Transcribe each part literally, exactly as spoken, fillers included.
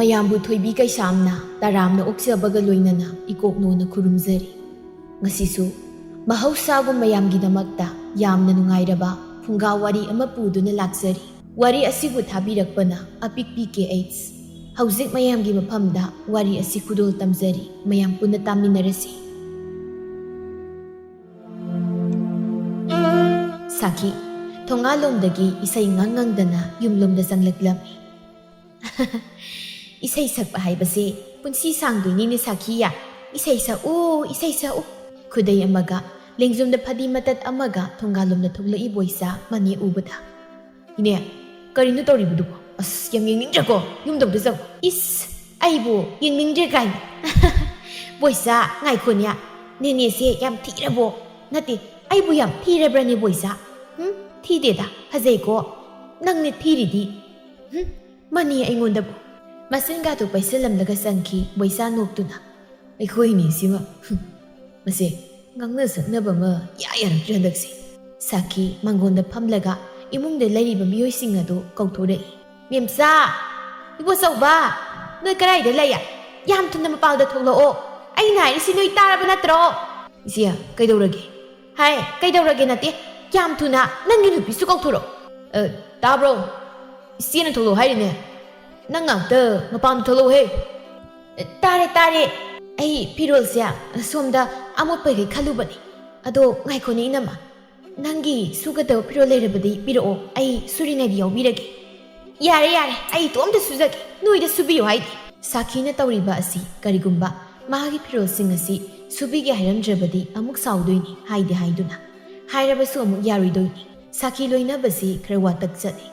ꯃꯌꯥꯝꯕꯨ ꯊꯣꯏꯕꯤ ꯀꯩꯁꯥꯝꯅ ꯇꯔꯥꯝꯅ ꯑꯣꯛꯆꯕꯒ ꯂꯣꯏꯅꯅ ꯏꯀꯣꯛꯅꯣꯅ ꯈꯨꯔꯨꯝꯖꯔꯤ꯫ ꯉꯁꯤꯁꯨ ꯃꯍꯧꯁꯥꯒꯨꯝ ꯃꯌꯥꯝꯒꯤꯗꯃꯛꯇ ꯌꯥꯝꯅ ꯅꯨꯡꯉꯥꯏꯔꯕ ꯐꯨꯡꯒꯥ ꯋꯥꯔꯤ ꯑꯃ ꯄꯨꯗꯨꯅ ꯂꯥꯛꯆꯔꯤ꯫ ꯋꯥꯔꯤ ꯑꯁꯤꯕꯨ ꯊꯥꯕꯤꯔꯛꯄꯅ ꯑꯄꯤꯛꯄꯤ ꯀꯦ ꯑꯩꯆ꯫ ꯍꯧꯖꯤꯛ ꯃꯌꯥꯝꯒꯤ ꯃꯐꯝꯗ ꯋꯥꯔꯤ ꯑꯁꯤ ꯈꯨꯗꯣꯜ ꯇꯝꯖꯔꯤ꯫ ꯃꯌꯥꯝ ꯄꯨꯟꯅ ꯇꯥꯃꯤꯟꯅꯔꯁꯤ꯫ ꯁꯥꯈꯤ, ꯊꯣꯡꯒꯥꯜꯂꯣꯝꯗꯒꯤ ꯏꯁꯩ ꯉꯪ ꯉꯪꯗꯅ ꯌꯨꯝꯂꯣꯝꯗ ꯆꯪꯂꯛꯂꯝꯃꯤ꯫ "ꯏꯁꯩ ꯁꯛꯄ ꯍꯥꯏꯕꯁꯦ ꯄꯨꯟꯁꯤ ꯁꯥꯡꯗꯣꯏꯅꯤꯅꯦ ꯁꯥꯈꯤꯌꯥ꯫ ꯏꯁꯩ ꯁꯛꯎ, ꯏꯁꯩ ꯁꯛꯎ꯫" ꯈꯨꯗꯩ ꯑꯃꯒ ꯂꯦꯡꯖꯨꯝꯗ ꯐꯗꯤ ꯃꯇꯠ ꯑꯃꯒ ꯊꯣꯡꯒꯥꯜꯂꯣꯝꯗ ꯊꯣꯛꯂꯛꯏ ꯕꯣꯏꯆꯥ ꯃꯅꯦ ꯎꯕꯗ꯫ "ꯏꯅꯦ, ꯀꯔꯤꯅꯣ ꯇꯧꯔꯤꯕꯗꯨꯕꯣ? ꯑꯁ, ꯌꯥꯝ ꯌꯦꯡꯅꯤꯡꯗ꯭ꯔꯦꯀꯣ, ꯌꯨꯝꯗ ꯑꯝꯇ ꯆꯪꯉꯨ꯫" "ꯏꯁ, ꯑꯩꯕꯨ ꯌꯦꯡꯅꯤꯡꯗ꯭ꯔꯦ ꯀꯥꯏꯅ꯫" "ꯕꯣꯏꯆꯥ, ꯉꯥꯏꯈꯣꯅꯦ, ꯅꯦꯅꯦꯁꯦ ꯌꯥꯝ ꯊꯤꯔꯕꯣ?" "ꯅꯠꯇꯦ, ꯑꯩꯕꯨ ꯌꯥꯝ ꯊꯤꯔꯕ꯭ꯔꯅꯦ ꯕꯣꯏꯆꯥ?" "ꯍꯨꯝ, ꯊꯤꯗꯦꯗ, ꯐꯖꯩꯀꯣ꯫ ꯅꯪꯅꯦ ꯊꯤꯔꯤꯗꯤ꯫" "ꯍꯨꯝ, ꯃꯅꯦ ꯑꯩꯉꯣꯟꯗꯕꯨ꯫" ꯃꯆꯤꯟꯒꯥꯗꯨ ꯄꯩꯁꯜꯂꯝꯂꯒ ꯆꯪꯈꯤ ꯕꯣꯏꯆꯥ ꯅꯣꯛꯇꯨꯅ꯫ "ꯑꯩꯈꯣꯏ ꯏꯅꯦꯁꯤꯃ, ꯍꯨꯝ, ꯃꯁꯦ ꯉꯥꯡꯅ ꯁꯛꯅꯕ ꯑꯃ ꯏꯌꯥ ꯌꯥꯔꯛꯇ꯭ꯔꯦ ꯍꯟꯗꯛꯁꯦ꯫" ꯁꯥꯈꯤ ꯃꯪꯒꯣꯟꯗ ꯐꯝꯂꯒ ꯏꯃꯨꯡꯗ ꯂꯩꯔꯤꯕ ꯃꯤꯑꯣꯏꯁꯤꯡ ꯑꯗꯨ ꯀꯧꯊꯣꯔꯛꯏ꯫ "ꯃꯦꯝꯆꯥ, ꯏꯕꯣꯆꯧꯕ, ꯅꯣꯏ ꯀꯗꯥꯏꯗ ꯂꯩ? ꯌꯥꯝ ꯊꯨꯅ ꯃꯄꯥꯜꯗ ꯊꯣꯛꯂꯛꯑꯣ꯫ ꯑꯩꯅ ꯍꯥꯏꯔꯤꯁꯤ ꯅꯣꯏ ꯇꯥꯔꯕ ꯅꯠꯇ꯭ꯔꯣ?" "ꯏꯆꯦ, ꯀꯩꯗꯧꯔꯒꯦ?" "ꯍꯥꯏ, ꯀꯩꯗꯧꯔꯒꯦ ꯅꯠꯇꯦ, ꯌꯥꯝ ꯊꯨꯅ ꯅꯪꯒꯤ ꯅꯨꯄꯤꯁꯨ ꯀꯧꯊꯣꯔꯛꯑꯣ꯫" "ꯑ, ꯇꯥꯕ꯭ꯔꯣ? ꯏꯆꯦꯅ ꯊꯣꯛꯂꯛꯑꯣ ꯍꯥꯏꯔꯤꯅꯦ꯫ ꯅꯪ ꯉꯥꯛꯇ ꯃꯄꯥꯟꯗ ꯊꯣꯛꯂꯛꯑꯣꯍꯦ꯫" "ꯇꯥꯔꯦ, ꯇꯥꯔꯦ꯫ ꯑꯩ ꯐꯤꯔꯣꯜꯁꯦ ꯁꯣꯝꯗ ꯑꯃꯣꯠꯄꯈꯩ ꯈꯜꯂꯨꯕꯅꯦ꯫ ꯑꯗꯣ ꯉꯥꯏꯈꯣꯅꯦ ꯏꯅꯝꯃ, ꯅꯪꯒꯤ ꯁꯨꯒꯗꯕ ꯐꯤꯔꯣꯜ ꯂꯩꯔꯕꯗꯤ ꯄꯤꯔꯛꯑꯣ, ꯑꯩ ꯁꯨꯔꯤꯉꯩꯗ ꯌꯥꯎꯕꯤꯔꯒꯦ꯫" "ꯌꯥꯔꯦ, ꯌꯥꯔꯦ, ꯑꯩ ꯏꯇꯣꯝꯇ ꯁꯨꯖꯒꯦ, ꯅꯣꯏꯗ ꯁꯨꯕꯤꯌꯨ ꯍꯥꯏꯗꯦ꯫" ꯁꯥꯈꯤꯅ ꯇꯧꯔꯤꯕ ꯑꯁꯤ ꯀꯔꯤꯒꯨꯝꯕ ꯃꯥꯒꯤ ꯐꯤꯔꯣꯜꯁꯤꯡ ꯑꯁꯤ ꯁꯨꯕꯤꯒꯦ ꯍꯥꯏꯔꯝꯗ꯭ꯔꯕꯗꯤ ꯑꯃꯨꯛ ꯁꯥꯎꯗꯣꯏꯅꯤ ꯍꯥꯏꯗꯦ ꯍꯥꯏꯗꯨꯅ꯫ ꯍꯥꯏꯔꯕꯁꯨ ꯑꯃꯨꯛ ꯌꯥꯔꯣꯏꯗꯣꯏꯅꯤ꯫ ꯁꯥꯈꯤ ꯂꯣꯏꯅꯕꯁꯤ ꯈꯔ ꯋꯥꯇꯛ ꯆꯠꯂꯤ꯫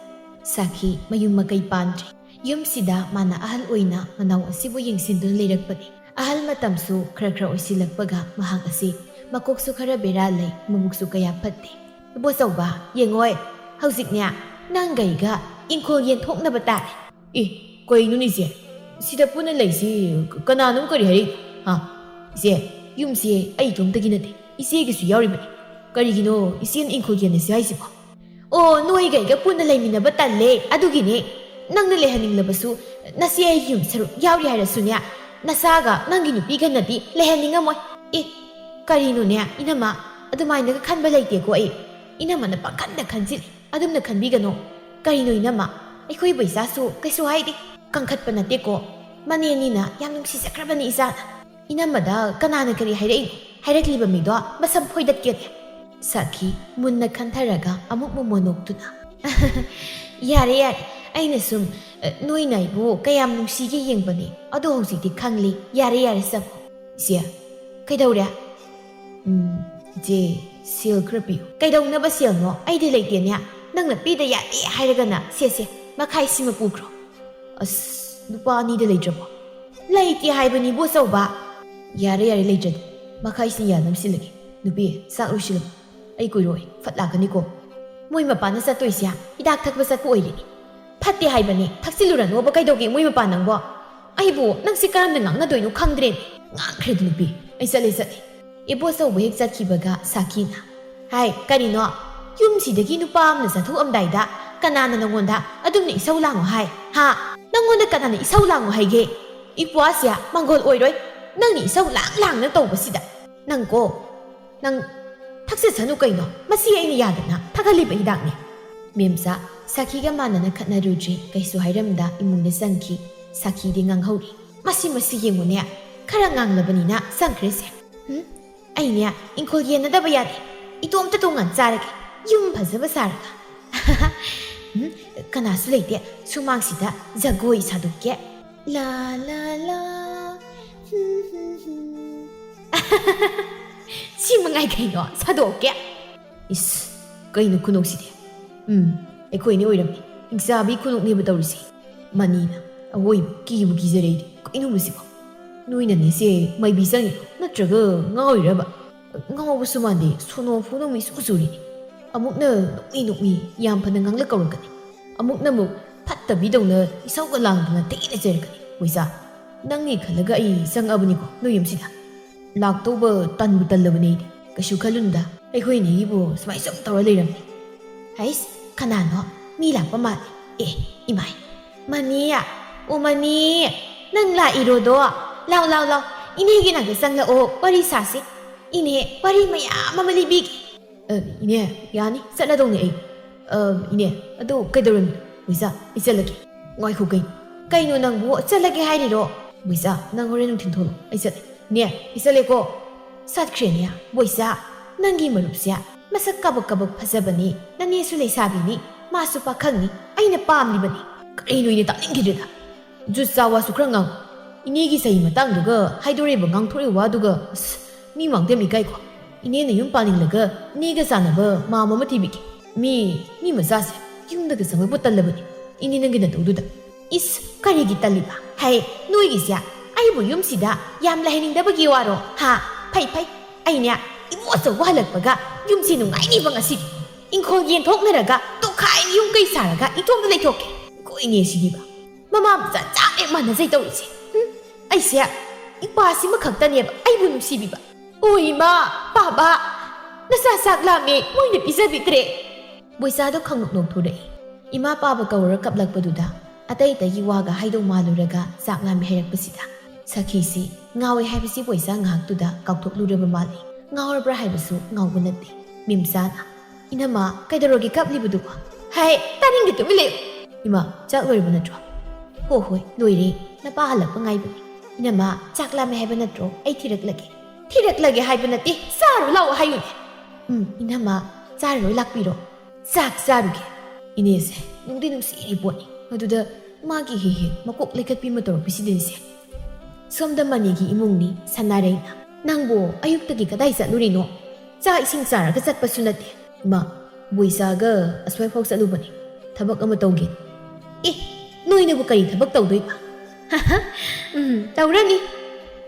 ꯁꯥꯈꯤ ꯃꯌꯨꯝ ꯃꯀꯩ ꯄꯥꯟꯗ꯭ꯔꯤ꯫ ꯌꯨꯝꯁꯤꯗ ꯃꯥꯅ ꯑꯍꯜ ꯑꯣꯏꯅ ꯃꯅꯥꯎ ꯑꯁꯤꯕꯨ ꯌꯦꯡꯁꯤꯟꯗꯨꯅ ꯂꯩꯔꯛꯄꯅꯤ꯫ ꯑꯍꯜ ꯃꯇꯝꯁꯨ ꯈꯔ ꯈꯔ ꯑꯣꯏꯁꯤꯜꯂꯛꯄꯒ ꯃꯍꯥꯛ ꯑꯁꯤ ꯃꯀꯣꯛꯁꯨ ꯈꯔ ꯕꯦꯔꯥ ꯂꯩ, ꯃꯕꯨꯛꯁꯨ ꯀꯌꯥ ꯐꯠꯇꯦ꯫ "ꯏꯕꯣꯆꯧꯕ, ꯌꯦꯡꯉꯣꯏ, ꯍꯧꯖꯤꯛꯅꯦ ꯅꯪꯒ ꯑꯩꯒ ꯏꯪꯈꯣꯜ ꯌꯦꯟꯊꯣꯛꯅꯕ ꯇꯥꯔꯦ꯫" "ꯑꯦ, ꯀꯩꯅꯣꯅꯦ ꯏꯆꯦ? ꯁꯤꯗ ꯄꯨꯟꯅ ꯂꯩꯁꯤ ꯀꯅꯥꯅꯣ ꯀꯔꯤ ꯍꯥꯏꯔꯛꯏ? ꯍꯥ? ꯏꯆꯦ, ꯌꯨꯝꯁꯦ ꯑꯩ ꯏꯇꯣꯝꯇꯒꯤ ꯅꯠꯇꯦ, ꯏꯆꯦꯒꯤꯁꯨ ꯌꯥꯎꯔꯤꯕꯅꯤ꯫ ꯀꯔꯤꯒꯤꯅꯣ ꯏꯆꯦꯅ ꯏꯪꯈꯣꯜ ꯌꯦꯟꯅꯁꯤ ꯍꯥꯏꯁꯤꯕꯣ?" "ꯑꯣ, ꯅꯣꯏꯒ ꯑꯩꯒ ꯄꯨꯟꯅ ꯂꯩꯃꯤꯟꯅꯕ ꯇꯜꯂꯦ, ꯑꯗꯨꯒꯤꯅꯦ꯫ ꯅꯪꯅ ꯂꯩꯍꯟꯅꯤꯡꯂꯕꯁꯨ ꯅꯁꯤ ꯑꯩꯒꯤ ꯌꯨꯝ ꯁꯔꯨꯛ ꯌꯥꯎꯔꯤ ꯍꯥꯏꯔꯁꯨꯅꯦ, ꯅꯁꯥꯒ ꯅꯪꯒꯤ ꯅꯨꯄꯤꯒꯅꯗꯤ ꯂꯩꯍꯟꯅꯤꯡꯉꯝꯃꯣꯏ꯫ ꯑꯦ, ꯀꯔꯤꯅꯣꯅꯦ ꯏꯅꯝꯃ, ꯑꯗꯨꯃꯥꯏꯅꯒ ꯈꯟꯕ ꯂꯩꯇꯦꯀꯣ ꯑꯩ꯫ ꯏꯅꯝꯃꯅ ꯄꯪꯈꯟꯗ ꯈꯟꯖꯤꯜꯂꯤ꯫ ꯑꯗꯨꯝꯅ ꯈꯟꯕꯤꯒꯅꯨ꯫ ꯀꯔꯤꯅꯣ ꯏꯅꯝꯃ? ꯑꯩꯈꯣꯏꯕꯨ ꯏꯆꯥꯁꯨ ꯀꯩꯁꯨ ꯍꯥꯏꯗꯦ꯫ ꯀꯟꯈꯠꯄ ꯅꯠꯇꯦꯀꯣ꯫ ꯃꯅꯦꯅꯤꯅ ꯌꯥꯝ ꯅꯨꯡꯁꯤꯖꯈ꯭ꯔꯕꯅꯤ ꯏꯆꯥꯅ꯫ ꯏꯅꯝꯃꯗ ꯀꯅꯥꯅ ꯀꯔꯤ ꯍꯥꯏꯔꯛꯏꯅꯣ? ꯍꯥꯏꯔꯛꯂꯤꯕ ꯃꯤꯗꯣ ꯃꯁꯝ ꯐꯣꯏꯗꯠꯀꯦꯅꯦ꯫ ꯁꯥꯈꯤ ꯃꯨꯟꯅ ꯈꯟꯊꯔꯒ ꯑꯃꯨꯛ ꯃꯃꯣꯟ ꯅꯣꯛꯇꯨꯅ, "ꯌꯥꯔꯦ, ꯌꯥꯔꯦ꯫ ꯑꯩꯅ ꯁꯨꯝ, ꯑ, ꯅꯣꯏꯅ ꯑꯩꯕꯨ ꯀꯌꯥꯝ ꯅꯨꯡꯁꯤꯒꯦ ꯌꯦꯡꯕꯅꯦ꯫ ꯑꯗꯣ ꯍꯧꯖꯤꯛꯇꯤ ꯈꯪꯂꯦ꯫ ꯌꯥꯔꯦ, ꯌꯥꯔꯦ, ꯆꯪꯉꯣ꯫" "ꯏꯆꯦ, ꯀꯩꯗꯧꯔꯦ?" "ꯎꯝ, ꯏꯆꯦ, ꯁꯦꯜ ꯈꯔ ꯄꯤꯌꯨ꯫" "ꯀꯩꯗꯧꯅꯕ ꯁꯦꯜꯅꯣ? ꯑꯩꯗꯤ ꯂꯩꯇꯦꯅꯦ꯫ ꯅꯪꯅ ꯄꯤꯗ ꯌꯥꯗꯦ ꯍꯥꯏꯔꯒꯅ ꯁꯦ, ꯁꯦ, ꯃꯈꯥꯏꯁꯤꯃ ꯄꯨꯈ꯭ꯔꯣ꯫" "ꯑꯁ, ꯂꯨꯄꯥ ꯑꯅꯤꯗ ꯂꯩꯇ꯭ꯔꯕꯣ?" "ꯂꯩꯇꯦ ꯍꯥꯏꯕꯅꯤ, ꯏꯕꯣꯆꯧꯕ꯫" "ꯌꯥꯔꯦ, ꯌꯥꯔꯦ, ꯂꯩꯇ꯭ꯔꯗꯤ꯫ ꯃꯈꯥꯏꯁꯤꯅ ꯌꯥꯅꯕ ꯁꯤꯜꯂꯒꯦ꯫ ꯅꯨꯄꯤ, ꯆꯥꯛ ꯂꯣꯏꯁꯤꯜꯂꯝꯃꯣ꯫ ꯑꯩ ꯀꯨꯏꯔꯣꯏ, ꯐꯠ ꯂꯥꯛꯀꯅꯤꯀꯣ꯫" "ꯃꯣꯏ ꯃꯄꯥꯟꯗ ꯆꯠꯇꯣꯏꯁꯦ ꯍꯤꯗꯥꯛ ꯊꯛꯄ ꯆꯠꯄ ꯑꯣꯏꯔꯦ꯫" "ꯐꯠꯇꯦ ꯍꯥꯏꯕꯅꯦ, ꯊꯛꯆꯤꯜꯂꯨꯔꯅꯣꯕ꯫ ꯀꯩꯗꯧꯒꯦ ꯃꯣꯏ ꯃꯄꯥꯟ ꯅꯪꯕꯣ?" "ꯑꯩꯕꯨ ꯅꯪꯁꯦ ꯀꯔꯝꯅ ꯉꯥꯡꯅꯗꯣꯏꯅꯣ ꯈꯪꯗ꯭ꯔꯦꯅꯦ꯫" "ꯉꯥꯡꯈ꯭ꯔꯦ ꯑꯗꯨ ꯅꯨꯄꯤ, ꯑꯩ ꯆꯠꯂꯦ, ꯆꯠꯂꯦ꯫" ꯏꯕꯣꯆꯧꯕ ꯍꯦꯛ ꯆꯠꯈꯤꯕꯒ ꯁꯥꯈꯤꯅ, "ꯍꯥꯏ, ꯀꯔꯤꯅꯣ? ꯌꯨꯝꯁꯤꯗꯒꯤ ꯅꯨꯄꯥ ꯑꯃꯅ ꯆꯠꯊꯣꯛꯑꯝꯗꯥꯏꯗ ꯀꯅꯥꯅ ꯅꯪꯉꯣꯟꯗ ꯑꯗꯨꯝꯅ ꯏꯁꯧ ꯂꯥꯡꯉꯣ ꯍꯥꯏ? ꯍꯥ? ꯅꯪꯉꯣꯟꯗ ꯀꯅꯥꯅ ꯏꯁꯧ ꯂꯥꯡꯉꯣ ꯍꯥꯏꯒꯦ? ꯏꯄ꯭ꯋꯥꯁꯦ ꯃꯪꯒꯣꯜ ꯑꯣꯏꯔꯣꯏ꯫ ꯅꯪꯅ ꯏꯁꯧ ꯂꯥꯡ ꯂꯥꯡꯅ ꯇꯧꯕꯁꯤꯗ꯫ ꯅꯪꯀꯣ, ꯅꯪ ꯊꯛꯆꯁꯅꯨ ꯀꯩꯅꯣ? ꯃꯁꯤ ꯑꯩꯅ ꯌꯥꯗꯅ ꯊꯛꯍꯜꯂꯤꯕ ꯍꯤꯗꯥꯛꯅꯤ꯫" ꯃꯦꯝꯆꯥ ꯁꯥꯈꯤꯒ ꯃꯥꯟꯅꯅ ꯈꯠꯅꯔꯨꯗ꯭ꯔꯤ꯫ ꯀꯩꯁꯨ ꯍꯥꯏꯔꯝꯗ ꯏꯃꯨꯡꯗ ꯆꯪꯈꯤ꯫ ꯁꯥꯈꯤꯗꯤ ꯉꯥꯡꯍꯧꯔꯤ꯫ "ꯃꯁꯤ, ꯃꯁꯤ ꯌꯦꯡꯉꯨꯅꯦ, ꯈꯔ ꯉꯥꯡꯂꯕꯅꯤꯅ ꯆꯪꯈ꯭ꯔꯦꯁꯦ꯫ ꯎꯝ? ꯑꯩꯅꯦ ꯏꯪꯈꯣꯜ ꯌꯦꯟꯅꯗꯕ ꯌꯥꯗꯦ꯫ ꯏꯇꯣꯝꯇ ꯇꯣꯉꯥꯟ ꯆꯥꯔꯒꯦ, ꯌꯨꯝ ꯐꯖꯕ ꯁꯥꯔꯒ꯫" "ꯎꯝ, ꯀꯅꯥꯁꯨ ꯂꯩꯇꯦ, ꯁꯨꯃꯥꯡꯁꯤꯗ ꯖꯒꯣꯏ ꯁꯥꯗꯣꯛꯀꯦ꯫ ꯂꯥ, ꯂꯥ, ꯂꯥ, ꯍꯨꯝ, ꯍꯨꯝ, ꯍꯨꯝ꯫" "ꯁꯤ ꯃꯉꯥꯏ ꯀꯩꯅꯣ, ꯁꯥꯗꯣꯛꯀꯦ꯫" "ꯏꯁ, ꯀꯩꯅꯣ ꯈꯨꯅꯣꯛꯁꯤꯗꯤ? ꯎꯝ, ꯑꯩꯈꯣꯏꯅꯤ ꯑꯣꯏꯔꯝꯃꯤ꯫ ꯍꯤꯡꯆꯥꯕꯤ ꯈꯨꯅꯣꯛꯅꯦꯕ ꯇꯧꯔꯤꯁꯦ꯫ ꯃꯅꯤꯅ ꯑꯋꯣꯏꯕ ꯀꯤꯕꯨ ꯀꯤꯖꯔꯦ ꯑꯩꯗꯤ꯫ ꯀꯩꯅꯣ ꯃꯁꯤꯕꯣ? ꯅꯣꯏꯅꯅꯦꯁꯦ ꯃꯥꯏꯕꯤ ꯆꯪꯉꯤꯔꯣ? ꯅꯠꯇ꯭ꯔꯒ ꯉꯥꯎꯔꯤꯔꯕ?" "ꯉꯥꯎꯕꯁꯨ ꯃꯥꯟꯗꯦ, ꯁꯣꯅꯣ ꯐꯨꯅꯣ ꯃꯤ ꯁꯨ ꯆꯨꯔꯤꯅꯤ꯫ ꯑꯃꯨꯛꯅ ꯅꯣꯛꯃꯤ ꯅꯣꯛꯃꯤ ꯌꯥꯝ ꯐꯅ ꯉꯥꯡꯂꯛ ꯀꯧꯔꯛꯀꯅꯤ, ꯑꯃꯨꯛꯅ ꯑꯃꯨꯛ ꯐꯠꯇꯕꯤꯗꯧꯅ ꯏꯁꯧꯒ ꯂꯥꯡꯗꯅ ꯇꯦꯅ ꯆꯩꯔꯛꯀꯅꯤ꯫ ꯃꯣꯏꯖꯥ, ꯅꯪꯒꯤ ꯈꯜꯂꯒ ꯑꯩ ꯆꯪꯉꯛꯑꯕꯅꯤꯀꯣ ꯅꯣꯏ ꯌꯨꯝꯁꯤꯗ꯫ ꯂꯥꯛꯇꯧꯕ ꯇꯟꯕꯨ ꯇꯜꯂꯕꯅꯦ ꯑꯩꯗꯤ꯫ ꯀꯩꯁꯨ ꯈꯜꯂꯨꯅꯨꯗ, ꯑꯩꯈꯣꯏ ꯑꯅꯤꯒꯤꯕꯨ ꯁꯨꯃꯥꯏ ꯁꯨꯝ ꯇꯧꯔ ꯂꯩꯔꯝꯅꯤ꯫" ꯍꯩꯁ, ꯀꯅꯥꯅꯣ? ꯃꯤ ꯂꯥꯛꯄ ꯃꯥꯜꯂꯦ꯫ ꯑꯦ, ꯏꯃꯥꯏ꯫ ꯃꯅꯤ, ꯑꯣ ꯃꯅꯤ, ꯅꯪ ꯂꯥꯛꯏꯔꯣꯗꯣ? ꯂꯥꯎ, ꯂꯥꯎ, ꯂꯥꯎ, ꯏꯅꯦꯒꯤ ꯅꯥꯛꯇ ꯆꯪꯂꯛꯑꯣ, ꯋꯥꯔꯤ ꯁꯥꯁꯤ꯫ ꯏꯅꯦ, ꯋꯥꯔꯤ ꯃꯌꯥꯝ ꯑꯃ ꯂꯤꯕꯤꯒꯦ꯫ ꯑ, ꯏꯅꯦ, ꯌꯥꯅꯤ, ꯆꯠꯂꯗꯧꯅꯦ ꯑꯩ꯫ ꯑ, ꯏꯅꯦ, ꯑꯗꯨ ꯀꯩꯗꯧꯔꯝꯃꯤꯅꯣ? ꯕꯣꯏꯆꯥ, ꯑꯩ ꯆꯠꯂꯒꯦ꯫ ꯉꯥꯏꯈꯣ, ꯀꯩꯅꯣ? ꯀꯩꯅꯣ ꯅꯪꯕꯨ ꯆꯠꯂꯒꯦ ꯍꯥꯏꯔꯤꯔꯣ? ꯕꯣꯏꯆꯥ, ꯅꯪ ꯍꯣꯔꯦꯟ ꯅꯨꯡꯊꯤꯜ ꯊꯣꯛꯂꯛꯑꯣ, ꯑꯩ ꯆꯠꯂꯦ꯫ ꯏꯅꯦ, ꯑꯩ ꯆꯠꯂꯦꯀꯣ꯫ ꯆꯠꯈ꯭ꯔꯦꯅꯦ, ꯕꯣꯏꯆꯥ, ꯅꯪꯒꯤ ꯃꯔꯨꯞꯁꯦ ꯃꯁꯛ ꯀꯕꯛ ꯀꯕꯛ ꯐꯖꯕꯅꯤ, ꯅꯅꯦꯁꯨ ꯂꯩꯁꯥꯕꯤꯅꯤ, ꯃꯥꯁꯨ ꯄꯥꯈꯪꯅꯤ, ꯑꯩꯅ ꯄꯥꯝꯂꯤꯕꯅꯤ꯫ ꯀꯔꯤꯅꯣ ꯏꯅꯦ, ꯇꯥꯅꯤꯡꯈꯤꯗ꯭ꯔꯦꯗ꯫ ꯖꯨꯠ ꯆꯥ ꯋꯥꯁꯨ ꯈꯔ ꯉꯥꯡ꯫ ꯏꯅꯦꯒꯤ ꯆꯍꯤ ꯃꯇꯥꯡꯗꯨꯒ ꯍꯥꯏꯗꯣꯔꯛꯏꯕ ꯉꯥꯡꯊꯣꯔꯛꯏꯕ ꯋꯥꯗꯨꯒ, ꯑꯁ, ꯃꯤ ꯃꯥꯡꯗ ꯌꯥꯝ ꯏꯀꯥꯏꯀꯣ꯫ ꯏꯅꯦꯅ ꯌꯨꯝ ꯄꯥꯅꯤꯡꯂꯒ ꯏꯅꯦꯒ ꯆꯥꯟꯅꯕ ꯃꯥꯝ ꯑꯃ ꯊꯤꯕꯤꯒꯦ꯫ ꯃꯤ, ꯃꯤ ꯃꯆꯥꯁꯦ ꯌꯨꯝꯗꯒ ꯆꯪꯂꯛꯄ ꯇꯜꯂꯕꯅꯤ꯫ ꯏꯅꯦ ꯅꯪꯒꯤ ꯅꯇꯧꯗꯨꯗ꯫ ꯏꯁ, ꯀꯔꯤꯒꯤ ꯇꯜꯂꯤꯕ? ꯍꯩ, ꯅꯣꯏꯒꯤꯁꯦ ꯑꯩꯕꯨ ꯌꯨꯝꯁꯤꯗ ꯌꯥꯝ ꯂꯩꯍꯟꯅꯤꯡꯗꯕꯒꯤ ꯋꯥꯔꯣ? ꯍꯥ? ꯐꯩ, ꯐꯩ꯫ ꯑꯩꯅꯦ, ꯏꯕꯣ ꯑꯆꯧꯕ ꯍꯜꯂꯛꯄꯒ ꯌꯨꯝꯁꯤ ꯅꯨꯡꯉꯥꯏꯅꯤꯕ ꯉꯁꯤꯗꯤ꯫ ꯏꯪꯈꯣꯜ ꯌꯦꯟꯊꯣꯛꯅꯔꯒ ꯇꯣꯈꯥꯏ ꯌꯨꯝ ꯀꯩ ꯁꯥꯔꯒ ꯏꯇꯣꯝꯇ ꯂꯩꯊꯣꯛꯀꯦ꯫ ꯀꯣꯏꯅꯦ ꯁꯤꯗꯤꯕ꯫ ꯃꯃꯥ ꯃꯆꯥ ꯆꯞ ꯍꯦꯛ ꯃꯥꯟꯅꯖꯩ ꯇꯧꯔꯤꯁꯦ꯫ ꯍꯨꯝ, ꯑꯩꯁꯦ ꯏꯄꯥꯁꯤꯃ ꯈꯛꯇꯅꯦꯕ ꯑꯩꯕꯨ ꯅꯨꯡꯁꯤꯕꯤꯕ꯫ ꯑꯣ ꯏꯃꯥ, ꯄꯥꯕ, ꯅꯆꯥ ꯆꯥꯛ ꯂꯥꯝꯃꯦ, ꯃꯣꯏꯅ ꯄꯤꯖꯕꯤꯗ꯭ꯔꯦ꯫ ꯕꯣꯏꯆꯥꯗꯣ ꯈꯪꯅꯣꯛ ꯅꯣꯛꯊꯣꯔꯛꯏ꯫ ꯏꯃꯥ ꯄꯥꯕ ꯀꯧꯔ ꯀꯞꯂꯛꯄꯗꯨꯗ ꯑꯇꯩ ꯑꯇꯩꯒꯤ ꯋꯥꯒ ꯍꯥꯏꯗꯧ ꯃꯥꯜꯂꯨꯔꯒ ꯆꯥꯛ ꯂꯥꯝꯃꯦ ꯍꯥꯏꯔꯛꯄꯁꯤꯗ ꯁꯈꯤꯁꯤ ꯉꯥꯎꯋꯦ ꯍꯥꯏꯕꯁꯤ ꯕꯣꯏꯆꯥ ꯉꯥꯏꯍꯥꯛꯇꯨꯗ ꯀꯥꯎꯊꯣꯛꯂꯨꯔꯕ ꯃꯥꯜꯂꯤ꯫ ꯉꯥꯎꯔꯕ꯭ꯔꯥ ꯍꯥꯏꯕꯁꯨ ꯉꯥꯎꯕ ꯅꯠꯇꯦ꯫ ꯃꯤꯝꯆꯥꯅ, "ꯏꯅꯝꯃ, ꯀꯩꯗꯧꯔꯒꯦ ꯀꯞꯂꯤꯕꯗꯨꯕꯣ?" "ꯍꯥꯏ, ꯇꯥꯅꯤꯡꯗꯦ, ꯇꯨꯃꯤꯟ ꯂꯩꯌꯨ!" "ꯏꯃꯥ, ꯆꯥꯛ ꯂꯣꯏꯔꯕ ꯅꯠꯇ꯭ꯔꯣ?" "ꯍꯣ ꯍꯣꯏ, ꯂꯣꯏꯔꯦ꯫ ꯅꯄꯥ ꯍꯜꯂꯛꯄ ꯉꯥꯏꯕꯅꯤ꯫ ꯏꯅꯝꯃ, ꯆꯥꯛ ꯂꯥꯝꯃꯦ ꯍꯥꯏꯕ ꯅꯠꯇ꯭ꯔꯣ? ꯑꯩ ꯊꯤꯔꯛꯂꯒꯦ꯫" "ꯊꯤꯔꯛꯂꯒꯦ ꯍꯥꯏꯕ ꯅꯠꯇꯦ, ꯆꯥꯔꯨ ꯂꯥꯛꯑꯣ ꯍꯥꯏꯌꯨꯅꯦ꯫" "ꯎꯝ, ꯏꯅꯝꯃ, ꯆꯥꯔꯨꯔꯣ, ꯂꯥꯛꯄꯤꯔꯣ꯫" "ꯆꯥꯛ ꯆꯥꯔꯨꯒꯦ꯫" ꯏꯅꯦꯁꯦ ꯅꯨꯡꯗꯤ ꯅꯨꯡꯁꯤꯔꯤ ꯄꯣꯠꯅꯤ꯫ ꯃꯗꯨꯗ ꯃꯥꯒꯤ ꯍꯦꯛ ꯍꯦꯛ ꯃꯀꯣꯛ ꯂꯩꯈꯠꯄꯤ ꯑꯃ ꯇꯧꯔꯛꯄꯁꯤꯗꯅꯤꯁꯦ꯫ ꯁꯣꯝꯗ ꯃꯅꯤꯒꯤ ꯏꯃꯨꯡꯅꯤ ꯁꯅꯥꯔꯩꯅ, "ꯅꯪꯕꯨ ꯑꯌꯨꯛꯇꯒꯤ ꯀꯗꯥꯏ ꯆꯠꯂꯨꯔꯤꯅꯣ? ꯆꯥꯛ ꯏꯁꯤꯡ ꯆꯥꯔꯒ ꯆꯠꯄꯁꯨ ꯅꯠꯇꯦ꯫" "ꯏꯃꯥ, ꯕꯣꯏꯆꯥꯒ ꯑꯁ꯭ꯋꯥꯏꯐꯥꯎ ꯆꯠꯂꯨꯕꯅꯤ, ꯊꯕꯛ ꯑꯃ ꯇꯧꯒꯦ꯫" "ꯑꯦ, ꯅꯣꯏꯅꯕꯨ ꯀꯔꯤ ꯊꯕꯛ ꯇꯧꯗꯣꯏꯕ?" "ꯎꯝ, ꯇꯧꯔꯅꯤ꯫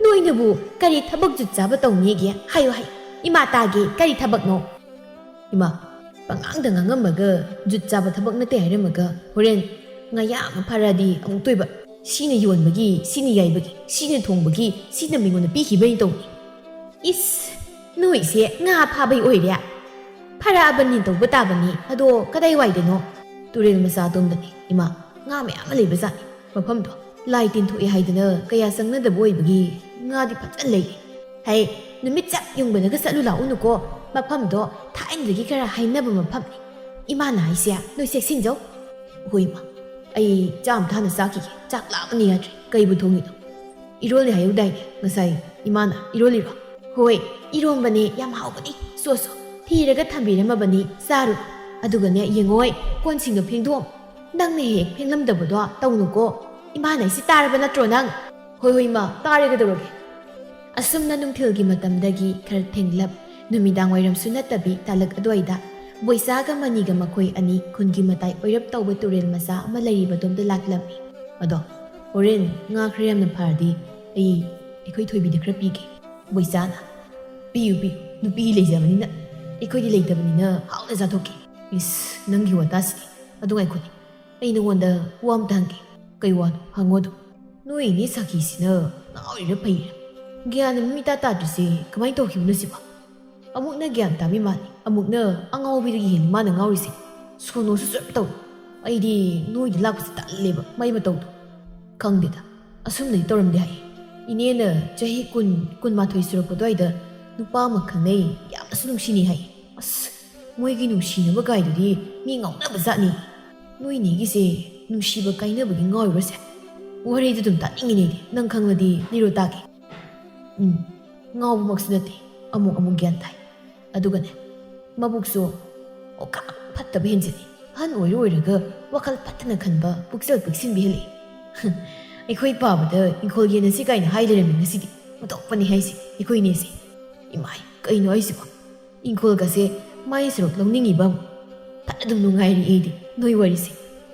ꯅꯣꯏꯅꯕꯨ ꯀꯔꯤ ꯊꯕꯛ ꯖꯨꯠ ꯆꯥꯕ ꯇꯧꯅꯤꯒꯦ? ꯍꯥꯏꯌꯨ, ꯍꯥꯏꯌꯨ꯫ ꯏꯃꯥ ꯇꯥꯒꯦ, ꯀꯔꯤ ꯊꯕꯛꯅꯣ?" "ꯏꯃꯥ, ꯄꯉꯥꯡꯗ ꯉꯥꯡꯉꯝꯃꯒ ꯖꯨꯠ ꯆꯥꯕ ꯊꯕꯛ ꯅꯠꯇꯦ ꯍꯥꯏꯔꯝꯃꯒ ꯍꯣꯔꯦꯟ ꯉꯥꯌꯥ ꯑꯃ ꯐꯥꯔꯛꯑꯗꯤ ꯑꯃꯨꯛꯇꯣꯏꯕ꯫ ꯁꯤꯅ ꯌꯣꯟꯕꯒꯤ, ꯁꯤꯅ ꯌꯥꯏꯕꯒꯤ, ꯁꯤꯅ ꯊꯣꯡꯕꯒꯤ, ꯁꯤꯅ ꯃꯤꯉꯣꯟꯗ ꯄꯤꯈꯤꯕꯩ ꯇꯧꯅꯤ꯫" "ꯏꯁ, ꯅꯣꯏꯁꯦ ꯉꯥ ꯐꯥꯕꯩ ꯑꯣꯏꯔꯦ? ꯐꯥꯔꯛꯑꯕꯅꯤ ꯇꯧꯕ ꯇꯥꯕꯅꯤ꯫ ꯑꯗꯣ ꯀꯗꯥꯏꯋꯥꯏꯗꯅꯣ?" "ꯇꯨꯔꯦꯜ ꯃꯆꯥ ꯑꯗꯣꯝꯗꯅꯤ, ꯏꯃꯥ꯫ ꯉꯥ ꯃꯌꯥꯝ ꯑꯃ ꯂꯩꯕꯖꯥꯠꯅꯤ꯫ ꯃꯐꯝꯗꯣ ꯂꯥꯏ ꯇꯤꯟꯊꯣꯛꯑꯦ ꯍꯥꯏꯗꯅ ꯀꯌꯥ ꯆꯪꯅꯗꯕ ꯑꯣꯏꯕꯒꯤ ꯉꯥꯗꯤ ꯐꯖꯅ ꯂꯩꯔꯦ꯫ ꯍꯩ, ꯅꯨꯃꯤꯠ ꯆꯞ ꯌꯨꯡꯕꯅꯒ ꯆꯠꯂꯨ ꯂꯥꯛꯎꯅꯨꯀꯣ꯫ ꯃꯐꯝꯗꯣ ꯊꯥꯏꯅꯗꯒꯤ ꯈꯔ ꯍꯥꯏꯅꯕ ꯃꯐꯝꯅꯤ꯫ ꯏꯃꯥꯅ ꯍꯥꯏꯁꯦ ꯅꯣꯏ ꯆꯦꯛꯁꯤꯟꯖꯧ꯫ ꯍꯣꯏ ꯏꯃꯥ, ꯑꯩ ꯆꯥ ꯑꯃ ꯊꯥꯅ ꯆꯥꯈꯤꯒꯦ꯫ ꯆꯥꯛ ꯂꯥꯝꯕꯅ ꯌꯥꯗ꯭ꯔꯦ꯫ ꯀꯩꯕꯨ ꯊꯣꯡꯉꯤꯅꯣ? ꯏꯔꯣꯜꯂꯤ ꯍꯥꯏꯍꯧꯗꯥꯏꯅꯦ ꯉꯁꯥꯏ? ꯏꯃꯥꯅ ꯏꯔꯣꯜꯂꯤꯔꯣ? ꯍꯣꯏ, ꯏꯔꯣꯝꯕꯅꯦ, ꯌꯥꯝ ꯍꯥꯎꯕꯅꯤ꯫ ꯁꯣ ꯁꯣ, ꯊꯤꯔꯒ ꯊꯝꯕꯤꯔꯝꯃꯕꯅꯤ, ꯆꯥꯔꯨ꯫ ꯑꯗꯨꯒꯅꯦ, ꯌꯦꯡꯉꯣꯏ, ꯀꯣꯟꯁꯤꯡꯗꯣ ꯐꯦꯡꯗꯣꯛꯑꯝꯃꯨ꯫ ꯅꯪꯅ ꯍꯦꯛ ꯍꯦꯛ ꯐꯦꯡꯂꯝꯗꯕꯗꯣ ꯇꯧꯅꯨꯀꯣ꯫ ꯏꯃꯥꯅ ꯍꯥꯏꯁꯤ ꯇꯥꯔꯕ ꯅꯠꯇ꯭ꯔꯣ ꯅꯪ? ꯍꯣꯏ ꯍꯣꯏ ꯏꯃꯥ, ꯇꯥꯔꯦ, ꯀꯩꯗꯧꯔꯒꯦ? ꯑꯁꯨꯝꯅ ꯅꯨꯡꯊꯤꯜꯒꯤ ꯃꯇꯝꯗꯒꯤ ꯈꯔ ꯊꯦꯡꯂꯞ, ꯅꯨꯃꯤꯗꯥꯡ ꯋꯥꯏꯔꯝꯁꯨ ꯅꯠꯇꯕꯤ ꯇꯥꯂꯛ ꯑꯗꯨꯋꯥꯏꯗ ꯕꯣꯏꯆꯥꯒ ꯃꯅꯤꯒ ꯃꯈꯣꯏ ꯑꯅꯤ ꯈꯨꯟꯒꯤ ꯃꯇꯥꯏ ꯑꯣꯏꯔꯞ ꯇꯧꯕ ꯇꯨꯔꯦꯜ ꯃꯆꯥ ꯑꯃ ꯂꯩꯔꯤꯕꯗꯣꯝꯗ ꯂꯥꯛꯂꯝꯃꯤ꯫ ꯑꯗꯣ ꯍꯣꯔꯦꯟ ꯉꯥ ꯈꯔ ꯌꯥꯝꯅ ꯐꯥꯔꯗꯤ ꯑꯩ ꯑꯩꯈꯣꯏ ꯊꯣꯏꯕꯤꯗ ꯈꯔ ꯄꯤꯒꯦ꯫ ꯕꯣꯏꯆꯥꯅ, "ꯄꯤꯌꯨ, ꯄꯤꯌꯨ, ꯅꯨꯄꯤ ꯂꯩꯖꯕꯅꯤꯅ, ꯑꯩꯈꯣꯏꯗꯤ ꯂꯩꯇꯕꯅꯤꯅ ꯍꯥꯎꯅ ꯆꯥꯊꯣꯛꯀꯦ꯫" ꯏꯁ, ꯅꯪꯒꯤ ꯋꯥꯇꯥꯁꯤꯗꯤ꯫ ꯑꯗꯨ ꯉꯥꯏꯈꯣꯅꯦ, ꯑꯩ ꯅꯉꯣꯟꯗ ꯋꯥ ꯑꯝꯇ ꯍꯪꯒꯦ꯫ "ꯀꯩ ꯋꯥꯅꯣ? ꯍꯪꯉꯣ ꯑꯗꯨꯝ꯫" "ꯅꯣꯏ ꯏꯅꯦ ꯁꯥꯈꯤꯁꯤꯅ ꯉꯥꯎꯔꯤꯔ ꯐꯩꯔꯤꯔ? ꯒ꯭ꯌꯥꯟ ꯑꯃ ꯏꯇꯥ ꯇꯥꯗ꯭ꯔꯤꯁꯦ ꯀꯃꯥꯏꯅ ꯇꯧꯈꯤꯕꯅꯣ ꯁꯤꯕꯣ? ꯑꯃꯨꯛꯅ ꯒ꯭ꯌꯥꯟ ꯇꯥꯕꯤ ꯃꯥꯜꯂꯤ, ꯑꯃꯨꯛꯅ ꯑꯉꯥꯎꯕꯤꯗꯒꯤ ꯍꯦꯟꯅ ꯃꯥꯅ ꯉꯥꯎꯔꯤꯁꯦ꯫ ꯁꯣꯅꯣꯁꯨ ꯆꯨꯞ ꯇꯧ꯫ ꯑꯩꯗꯤ ꯅꯣꯏꯗ ꯂꯥꯛꯄꯁꯦ ꯇꯜꯂꯦꯕ, ꯃꯥꯏ ꯃꯇꯧꯗꯣ꯫" "ꯈꯪꯗꯦꯗ, ꯑꯁꯨꯝꯅꯗꯤ ꯇꯧꯔꯝꯗꯦ ꯍꯥꯏ꯫ ꯏꯅꯦꯅ ꯆꯍꯤ ꯀꯨꯟ, ꯀꯨꯟꯃꯥꯊꯣꯏ ꯁꯨꯔꯛꯄ ꯑꯗꯨꯋꯥꯏꯗ ꯅꯨꯄꯥ ꯑꯃ ꯈꯪꯅꯩ, ꯌꯥꯝꯅꯁꯨ ꯅꯨꯡꯁꯤꯅꯩ ꯍꯥꯏ꯫" "ꯑꯁ, ꯃꯣꯏꯒꯤ ꯅꯨꯡꯁꯤꯅꯕ ꯀꯥꯏꯗꯨꯗꯤ ꯃꯤ ꯉꯥꯎꯅꯕ ꯖꯥꯠꯅꯤ꯫ ꯅꯣꯏ ꯏꯅꯦꯒꯤꯁꯦ ꯅꯨꯡꯁꯤꯕ ꯀꯥꯏꯅꯕꯒꯤ ꯉꯥꯎꯔꯤꯕꯁꯦ? ꯋꯥꯔꯤꯗꯨ ꯑꯗꯨꯝ ꯇꯥꯅꯤꯡꯉꯤꯅꯦ ꯑꯩꯗꯤ꯫ ꯅꯪ ꯈꯪꯂꯗꯤ ꯂꯤꯔꯣ ꯇꯥꯒꯦ꯫" "ꯎꯝ, ꯉꯥꯎꯕꯃꯛꯁꯨ ꯅꯠꯇꯦ, ꯑꯃꯨꯛ ꯑꯃꯨꯛ ꯒ꯭ꯌꯥꯟ ꯇꯥꯏ꯫ ꯑꯗꯨꯒꯅꯦ, ꯃꯕꯨꯛꯁꯨ ꯑꯣꯀꯥ ꯐꯠꯇꯕ ꯍꯦꯟꯖꯤꯜꯂꯤ꯫ ꯑꯍꯟ ꯑꯣꯏꯔ ꯑꯣꯏꯔꯒ ꯋꯥꯈꯜ ꯐꯠꯇꯅ ꯈꯟꯕ, ꯄꯨꯛꯆꯦꯜ ꯄꯤꯛꯁꯤꯟꯕꯤ ꯍꯦꯜꯂꯛꯏ꯫ ꯑꯩꯈꯣꯏ ꯄꯥꯕꯗ ꯏꯪꯈꯣꯜ ꯌꯦꯟ ꯑꯁꯤ ꯀꯥꯏꯅ ꯍꯥꯏ ꯂꯩꯔꯝꯃꯤ ꯉꯁꯤꯗꯤ꯫ ꯃꯇꯧ ꯐꯅꯤ ꯍꯥꯏꯁꯤ ꯑꯩꯈꯣꯏ ꯏꯅꯦꯁꯦ꯫ ꯏꯃꯥꯏ, ꯀꯩꯅꯣ ꯍꯥꯏꯁꯤꯕꯣ? ꯏꯪꯈꯣꯜꯒꯁꯦ ꯃꯥꯏ ꯁꯔꯨꯛ ꯂꯧꯅꯤꯡꯉꯤꯕ ꯑꯃ꯫ ꯐꯅ ꯑꯗꯨꯝ ꯅꯨꯡꯉꯥꯏꯔꯤ ꯑꯩꯗꯤ ꯅꯣꯏ ꯋꯥꯔꯤꯁꯦ꯫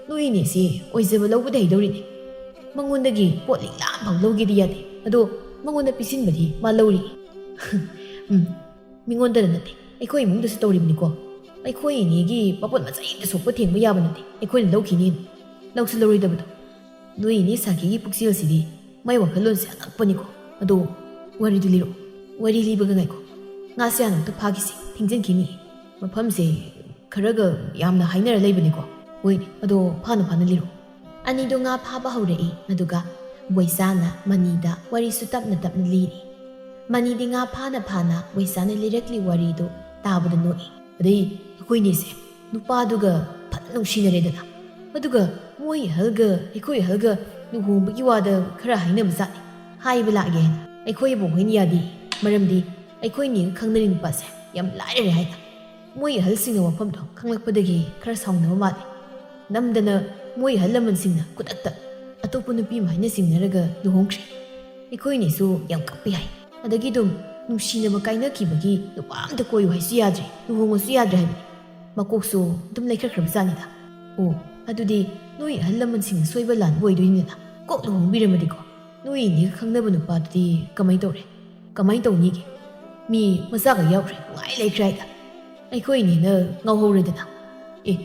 ꯅꯣꯏ ꯏꯅꯦꯁꯦ ꯑꯣꯏꯖꯕ ꯂꯧꯕꯗ ꯍꯩꯗꯧꯔꯤꯅꯦ꯫ ꯃꯉꯣꯟꯗꯒꯤ ꯄꯣꯠ ꯂꯤꯛꯂꯥ ꯑꯃꯐꯥꯎ ꯂꯧꯒꯦꯗꯤ ꯌꯥꯗꯦ꯫ ꯑꯗꯣ ꯃꯉꯣꯟꯗ ꯄꯤꯁꯤꯟꯕꯗꯤ ꯃꯥ ꯂꯧꯔꯤ꯫" "ꯎꯝ, ꯃꯤꯉꯣꯟꯗꯅ ꯅꯠꯇꯦ, ꯑꯩꯈꯣꯏ ꯏꯃꯨꯡꯗꯁꯨ ꯇꯧꯔꯤꯕꯅꯤꯀꯣ꯫ ꯑꯩꯈꯣꯏ ꯏꯅꯦꯒꯤ ꯃꯄꯣꯠ ꯃꯆꯩ ꯑꯃꯇ ꯁꯣꯛꯄ ꯊꯦꯡꯕ ꯌꯥꯕ ꯅꯠꯇꯦ, ꯑꯩꯈꯣꯏꯅ ꯂꯧꯈꯤꯅꯤ꯫ ꯂꯧꯁꯨ ꯂꯧꯔꯣꯏꯗꯕꯗꯣ꯫ ꯅꯣꯏ ꯏꯅꯦ ꯁꯥꯈꯤꯒꯤ ꯄꯨꯛꯆꯦꯜꯁꯤꯗꯤ, ꯃꯥꯏ ꯋꯥꯈꯜꯂꯣꯟꯁꯦ ꯑꯉꯛꯄꯅꯤꯀꯣ꯫ ꯑꯗꯣ ꯋꯥꯔꯤꯗꯨ ꯂꯤꯔꯛꯑꯣ꯫ ꯋꯥꯔꯤ ꯂꯤꯕꯒ ꯉꯥꯏꯈꯣ꯫ ꯉꯥꯁꯦ ꯍꯥꯟꯅ ꯑꯝꯇ ꯐꯥꯈꯤꯁꯤ, ꯊꯦꯡꯖꯤꯟꯈꯤꯅꯤ꯫ ꯃꯐꯝꯁꯦ ꯈꯔꯒ ꯌꯥꯝꯅ ꯍꯥꯏꯅꯔ ꯂꯩꯕꯅꯤꯀꯣ꯫ ꯍꯣꯏꯅꯦ, ꯑꯗꯣ ꯐꯥꯅ ꯐꯥꯅ ꯂꯤꯔꯛꯑꯣ꯫ ꯑꯅꯤꯗꯣ ꯉꯥ ꯐꯥꯕ ꯍꯧꯔꯛꯏ꯫ ꯑꯗꯨꯒ ꯕꯣꯏꯆꯥꯅ ꯃꯅꯤꯗ ꯋꯥꯔꯤꯁꯨ ꯇꯞꯅ ꯇꯞꯅ ꯂꯤꯔꯤ꯫ ꯃꯅꯤꯗꯤ ꯉꯥ ꯐꯥꯅ ꯐꯥꯅ ꯕꯣꯏꯆꯥꯅ ꯂꯤꯔꯛꯂꯤ ꯋꯥꯔꯤꯗꯨ ꯇꯥꯕꯗ ꯅꯣꯛꯏ꯫ ꯑꯗꯩ ꯑꯩꯈꯣꯏꯅꯤꯁꯦ ꯅꯨꯄꯥꯗꯨꯒ ꯐꯖꯅ ꯅꯨꯡꯁꯤꯅꯔꯦꯗꯅ꯫ ꯑꯗꯨꯒ ꯃꯣꯏ ꯑꯍꯜꯒ ꯑꯩꯈꯣꯏ ꯑꯍꯜꯒ ꯂꯨꯍꯣꯡꯕꯒꯤ ꯋꯥꯗ ꯈꯔ ꯍꯥꯏꯅꯕ ꯖꯥꯠꯅꯤ꯫ ꯍꯥꯏꯕ ꯂꯥꯛꯑꯒꯦ ꯍꯥꯏꯅ ꯑꯩꯈꯣꯏ ꯏꯕꯨꯡ ꯍꯣꯏꯅ ꯌꯥꯗꯦ꯫ ꯃꯔꯝꯗꯤ ꯑꯩꯈꯣꯏꯅꯤꯒ ꯈꯪꯅꯔꯤ ꯅꯨꯄꯥꯁꯦ ꯌꯥꯝ ꯂꯥꯏꯔꯔꯦ ꯍꯥꯏꯅ꯫ ꯃꯣꯏ ꯑꯍꯜꯁꯤꯡꯅ ꯋꯥꯐꯝꯗꯣ ꯈꯪꯂꯛꯄꯗꯒꯤ ꯈꯔ ꯁꯥꯎꯅꯕ ꯃꯥꯜꯂꯦ꯫ ꯅꯝꯗꯅ ꯃꯣꯏ ꯑꯍꯜ ꯂꯃꯟꯁꯤꯡꯅ ꯈꯨꯗꯛꯇ ꯑꯇꯣꯞꯄ ꯅꯨꯄꯤ ꯑꯃ ꯍꯥꯏꯅ ꯆꯤꯡꯅꯔꯒ ꯂꯨꯍꯣꯡꯈ꯭ꯔꯦ꯫ ꯑꯩꯈꯣꯏꯅꯤꯁꯨ ꯌꯥꯝ ꯀꯞꯄꯤ ꯍꯥꯏ꯫ ꯑꯗꯒꯤ ꯑꯗꯨꯝ ꯅꯨꯡꯁꯤꯅꯕ ꯀꯥꯏꯅꯈꯤꯕꯒꯤ ꯅꯨꯄꯥ ꯑꯝꯇ ꯀꯣꯏꯌꯨ ꯍꯥꯏꯁꯨ ꯌꯥꯗ꯭ꯔꯦ, ꯂꯨꯍꯣꯡꯉꯁꯨ ꯌꯥꯗ꯭ꯔꯦ ꯍꯥꯏꯕꯅꯤ꯫ ꯃꯀꯣꯛꯁꯨ ꯑꯗꯨꯝ ꯂꯩꯈꯠꯈ꯭ꯔꯕ ꯖꯥꯠꯅꯤꯗ꯫ ꯑꯣ, ꯑꯗꯨꯗꯤ ꯅꯣꯏ ꯑꯍꯜ ꯂꯃꯟꯁꯤꯡꯅ ꯁꯣꯏꯕ ꯂꯥꯟꯕ ꯑꯣꯏꯗꯣꯏꯅꯤꯅ ꯀꯣꯛ ꯂꯨꯍꯣꯡꯕꯤꯔꯝꯃꯗꯤꯀꯣ꯫ ꯅꯣꯏ ꯑꯅꯤꯒ ꯈꯪꯅꯕ ꯅꯨꯄꯥꯗꯨꯗꯤ ꯀꯃꯥꯏ ꯇꯧꯔꯦ? ꯀꯃꯥꯏ ꯇꯧꯅꯤꯒꯦ? ꯃꯤ ꯃꯆꯥꯒ ꯌꯥꯎꯈ꯭ꯔꯦ, ꯅꯨꯡꯉꯥꯏ ꯂꯩꯈ꯭ꯔꯦ ꯍꯥꯏꯗ꯫ ꯑꯩꯈꯣꯏ ꯑꯅꯤꯅ ꯉꯥꯎꯍꯧꯔꯦꯗꯅ꯫ ꯑꯦ,